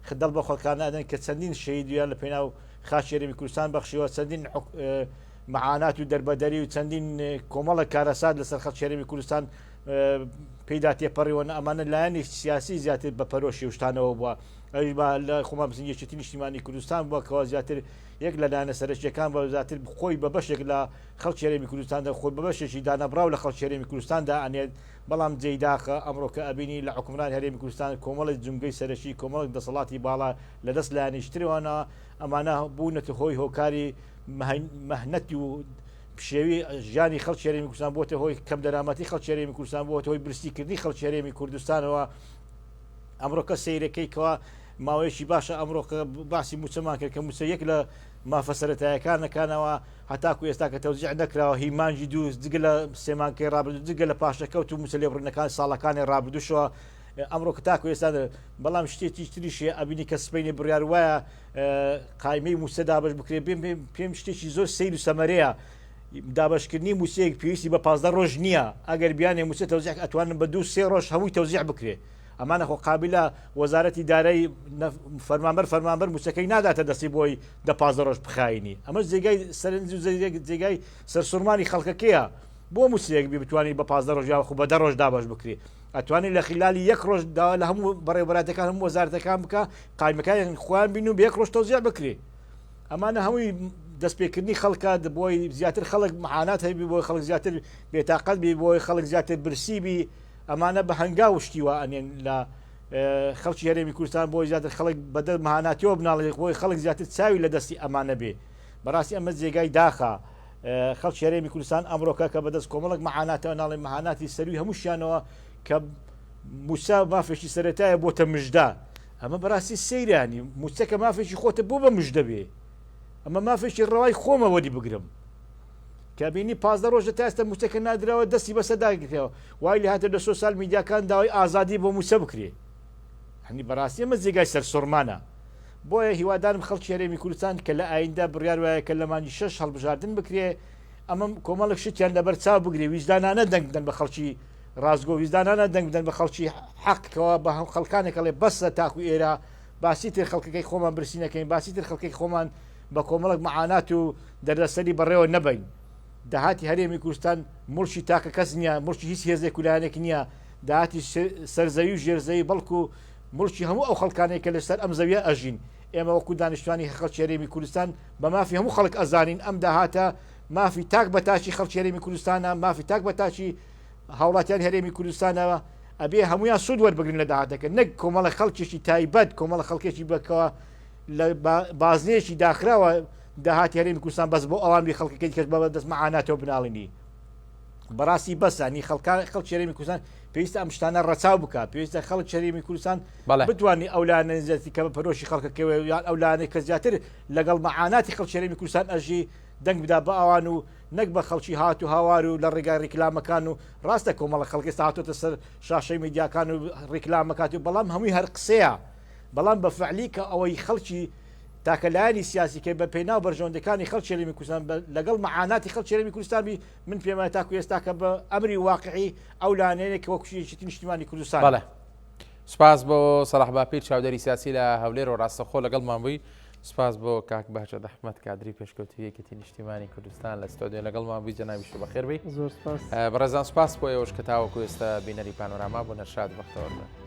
خدەڵ بە خەڵکانە ئەدەن کە چەندین شەهیدیان لە پێناو خاکی هەرێمی کوردستان بەخشیوە، چەندین مەعانات و دەربەدەری و چەندین کۆمەڵێک کارەسات لەسەر خەڵکی هەرێمی کوردستان پێیدا تێپەڕیوەن، ئەمانە لایەنی سیاسی زیاتر بە پەرۆشی شتانەوە بووە، ئەویش بە لە خۆمان بزین یەکێتی نیشتیمانی کوردستان بووە کەوا زیاتر یەک لە لایەنە سەرەکیەکان بە زیاتر خۆی بە بەشێک لە خەڵکی هەرێمی کوردستاندا خۆی بە بەشێکی دانەبڕاو لە خەڵکی هەرێمی کوردستاندا ئەنێت، بەڵام جێی داخە ئەمڕۆ کە ئەبینی لە حوکمڕانی هەرێمی کوردستان کۆمەڵێک جومگەی سەرەکی کۆمەڵێک دەسەڵاتی باڵا لە دەست لایەنێکی ترەوەنە ئەمانە بوونەتە هۆی هۆکاری مەهنەت و پشێوی ژیانی خەڵکی هەرێمی کوردستان بۆتە هۆی کەم دەرامەتی خەڵکی هەرێمی کوردستان بۆتە هۆی برسیکردنی خەڵکی هەرێمی کوردستانەوە ئەمڕۆکە سەیرەکەی کەوا ماوەیەکی باشە ئەمڕۆ باسی موچەمان کرد کە موچە یەک لە مافە سەرەتایەکانەکانەوە هەتاکو ئێستا کە تەوزیع نەکراوە هی مانگی دوو جگە لە سێمانکەی ڕابردوو جگە لە پاشەکەوت و موچە لێبڕینەکان ساڵەکانی ڕابردووشەوە ئەمڕۆ کە تاکو ئێستا بەڵام شتێکی تریش هەیە ئەبینی کە سبەینێ بڕیار وایە قایمەی مووچە دابەش بکرێت پێم پێم شتێکی زۆر سەیر و سەمەرەیە دابەشکردنی مووچەیەک پێویستی بە 15 ڕۆژ نییە ئەگەر بیانێ مووچە تەوزیع ئەتوانن بە دوو سێ ڕۆژ هەمووی تەوزیع بکرێ ئەمانە خۆ قابلە وەزارەتی دارایی فەرمانبەر فەرمانبەر مووچەکەی ناداتە دەستی بۆی دە 15 ڕۆژ بخاینی ئەمە جێگای سەرنج و جێگای سەرسوڕمانی خەڵکەکەیە بۆ مووچەیەک بی بتوانانی بە 15 ڕۆژ یاخو بە دە ڕۆژ دابەش بکرێ ئەتوانێت لە خلالی یەک ڕۆژ داوا لە هەموو بەڕێوەبەراتەکان هەموو وەزارەتەکان بکە قایمەکانیان خۆیان بین و بە یەک ڕۆژ تەوزیع بکرێ ئەمانە هەمووی دەستپێکردنی خەڵکە بۆی زیاتر خەڵک معانات هەبی بۆی خەڵک زیاتر بێتاقەت بی بۆی خەڵک زیاتر برسی بی ئەمانە بە هەنگاو شتی وا ئەنێن لە خەڵکی هەرێمی کوردستان بۆی زیاتر خەڵک بەدە مهاناتیەوە بناڵێ بۆی خەڵک زیاتر چاوی لە دەستی ئەمانە بێ بەڕاستی ئەمە جێگای داخە خەڵکی هەرێمی کوردستان ئەمڕۆکە کە بەدەست کۆمەڵک مەعاناتەوە ناڵێ مەهاناتی سەروی هەمووشیانەوە کە موچە مافێکی سەرەتایە بۆتە مژدە ئەمە بەڕاستی سەیرانی موچەکە مافێکی خۆتە بۆ بە مژدە بێ. ئەمە مافێکی ڕەوای خۆمە وەری بگرم. کە بینی 15 ڕۆژە تا ئێستا موچەکە نادراوە دەستی بەسەردا گرتەوە وای لێ هاتە لە سۆسیال میدیاکان داوای ئازادی بۆ موچە بکرێ هەنی بەڕاستی ئەمە جێگای سەرسوڕمانە بۆیە هیوادارم خەڵکی هەرێمی کوردستان کە لە ئایندە بڕیار وایە کە لە مانگی شەش هەڵبژاردن بکرێ ئەمە کۆمەڵێک شتیان لەبەر چاو بگرێ ویژدانانە دەنگ بدەن بە خەڵکی ڕاستگۆ ویژدانانە دەنگ بدەن بە خەڵکی حەق کەوا بە هەم خەڵکانێک ئەڵێ بەسە تاکو ئێرە باسی تر خەڵکەکەی خۆمان برسی نەکەین باسی تر خەڵکەکەی خۆمان بە کۆمەڵێک معانات و دەردەسەری بەڕێوە نەبەین داهاتی هەرێمی کوردستان موڵکی تاکە کەس نییە موڵکی هیچ هێزێک و لایەنێک نییە داهاتی سەرزەوی و ژێرزەوی بەڵکو موڵکی هەموو ئەو خەڵکانەیە کە لەسەر ئەم زەویە ئەژین ئێمە وەکو دانیشتوانی خەڵکی هەرێمی کوردستان بە مافی هەموو خەڵک ئەزانین ئەم داهاتە مافی تاک بە تاکی خەڵکی هەرێمی کوردستانە مافی تاک بە تاکی هاوڵاتیان هەرێمی کوردستانەوە ئەبێ هەمویان سوود وەربگرن لە داهاتەکە نەک کۆمەڵە خەڵکێکی تایبەت کۆمەڵە خەڵکێکی بەکەوە لە بازنەیەکی داخراوە داهاتی هەرێمی کوردستان بەس بۆ ئەوان بی خەڵکەکەی کەس بە دەست مەعاناتەوە بناڵینی بەڕاستی بەسە نی خەڵکان خەڵکی هەرێمی کوردستان پێویستە ئەم شتانە ڕەچاو بکات پێویستە خەڵک هەرێمی کوردستان بتوانانی ئەو لایەنە زیاتر کە بە پەرۆشی خەڵکەکەوە یان ئەو لایەنەی کە زیاتر لەگەڵ مەعاناتی خەڵکی هەرێمی کوردستان ئەژی دەنگ بدا بە ئەوان و نەک بە خەڵکی هات و هاوار و لە ڕێگای ڕیکلامەکان و ڕاستە کۆمەڵە خەڵک ئێستا هاتۆتە سەر شاشەی میدیاکان و ڕیکلامەکات و بەڵام هەمووی هەر قسەیە بەڵام بە فعلی کە ئەوەی خەڵکی تاکە لایەنی سیاسی کە بە پێناو بەرژەوەندەکانی خەڵکی هەرێمی کوردستان لەگەڵ مەعاناتی خەڵکی هەرێمی کوردستان بی من پێم وایە تاکو ئێستا کە بە ئەمری واقعی ئەو لایەنەیە کە وەکو یەکێتی نیشتیمانی کوردستان. بەڵێ سوپاس بۆ سەڵاح باپیر چاودێری سیاسی لە هەولێر و ڕاستەخۆ لەگەڵمان بووی سوپاس بۆ کاک بەهجەت ئەحمەد کادری پێشکەوتوی یەکێتی نیشتیمانی کوردستان لە ستۆدیۆ لەگەڵمان بووی جەنابیشت بەخێر بێی زۆر سوپاس. بەڕێزان سوپاس بۆ ئێوەش کە تاوەکو ئێستا بینەری پانۆراما بوون هەر شاد و بەختەوەر بن.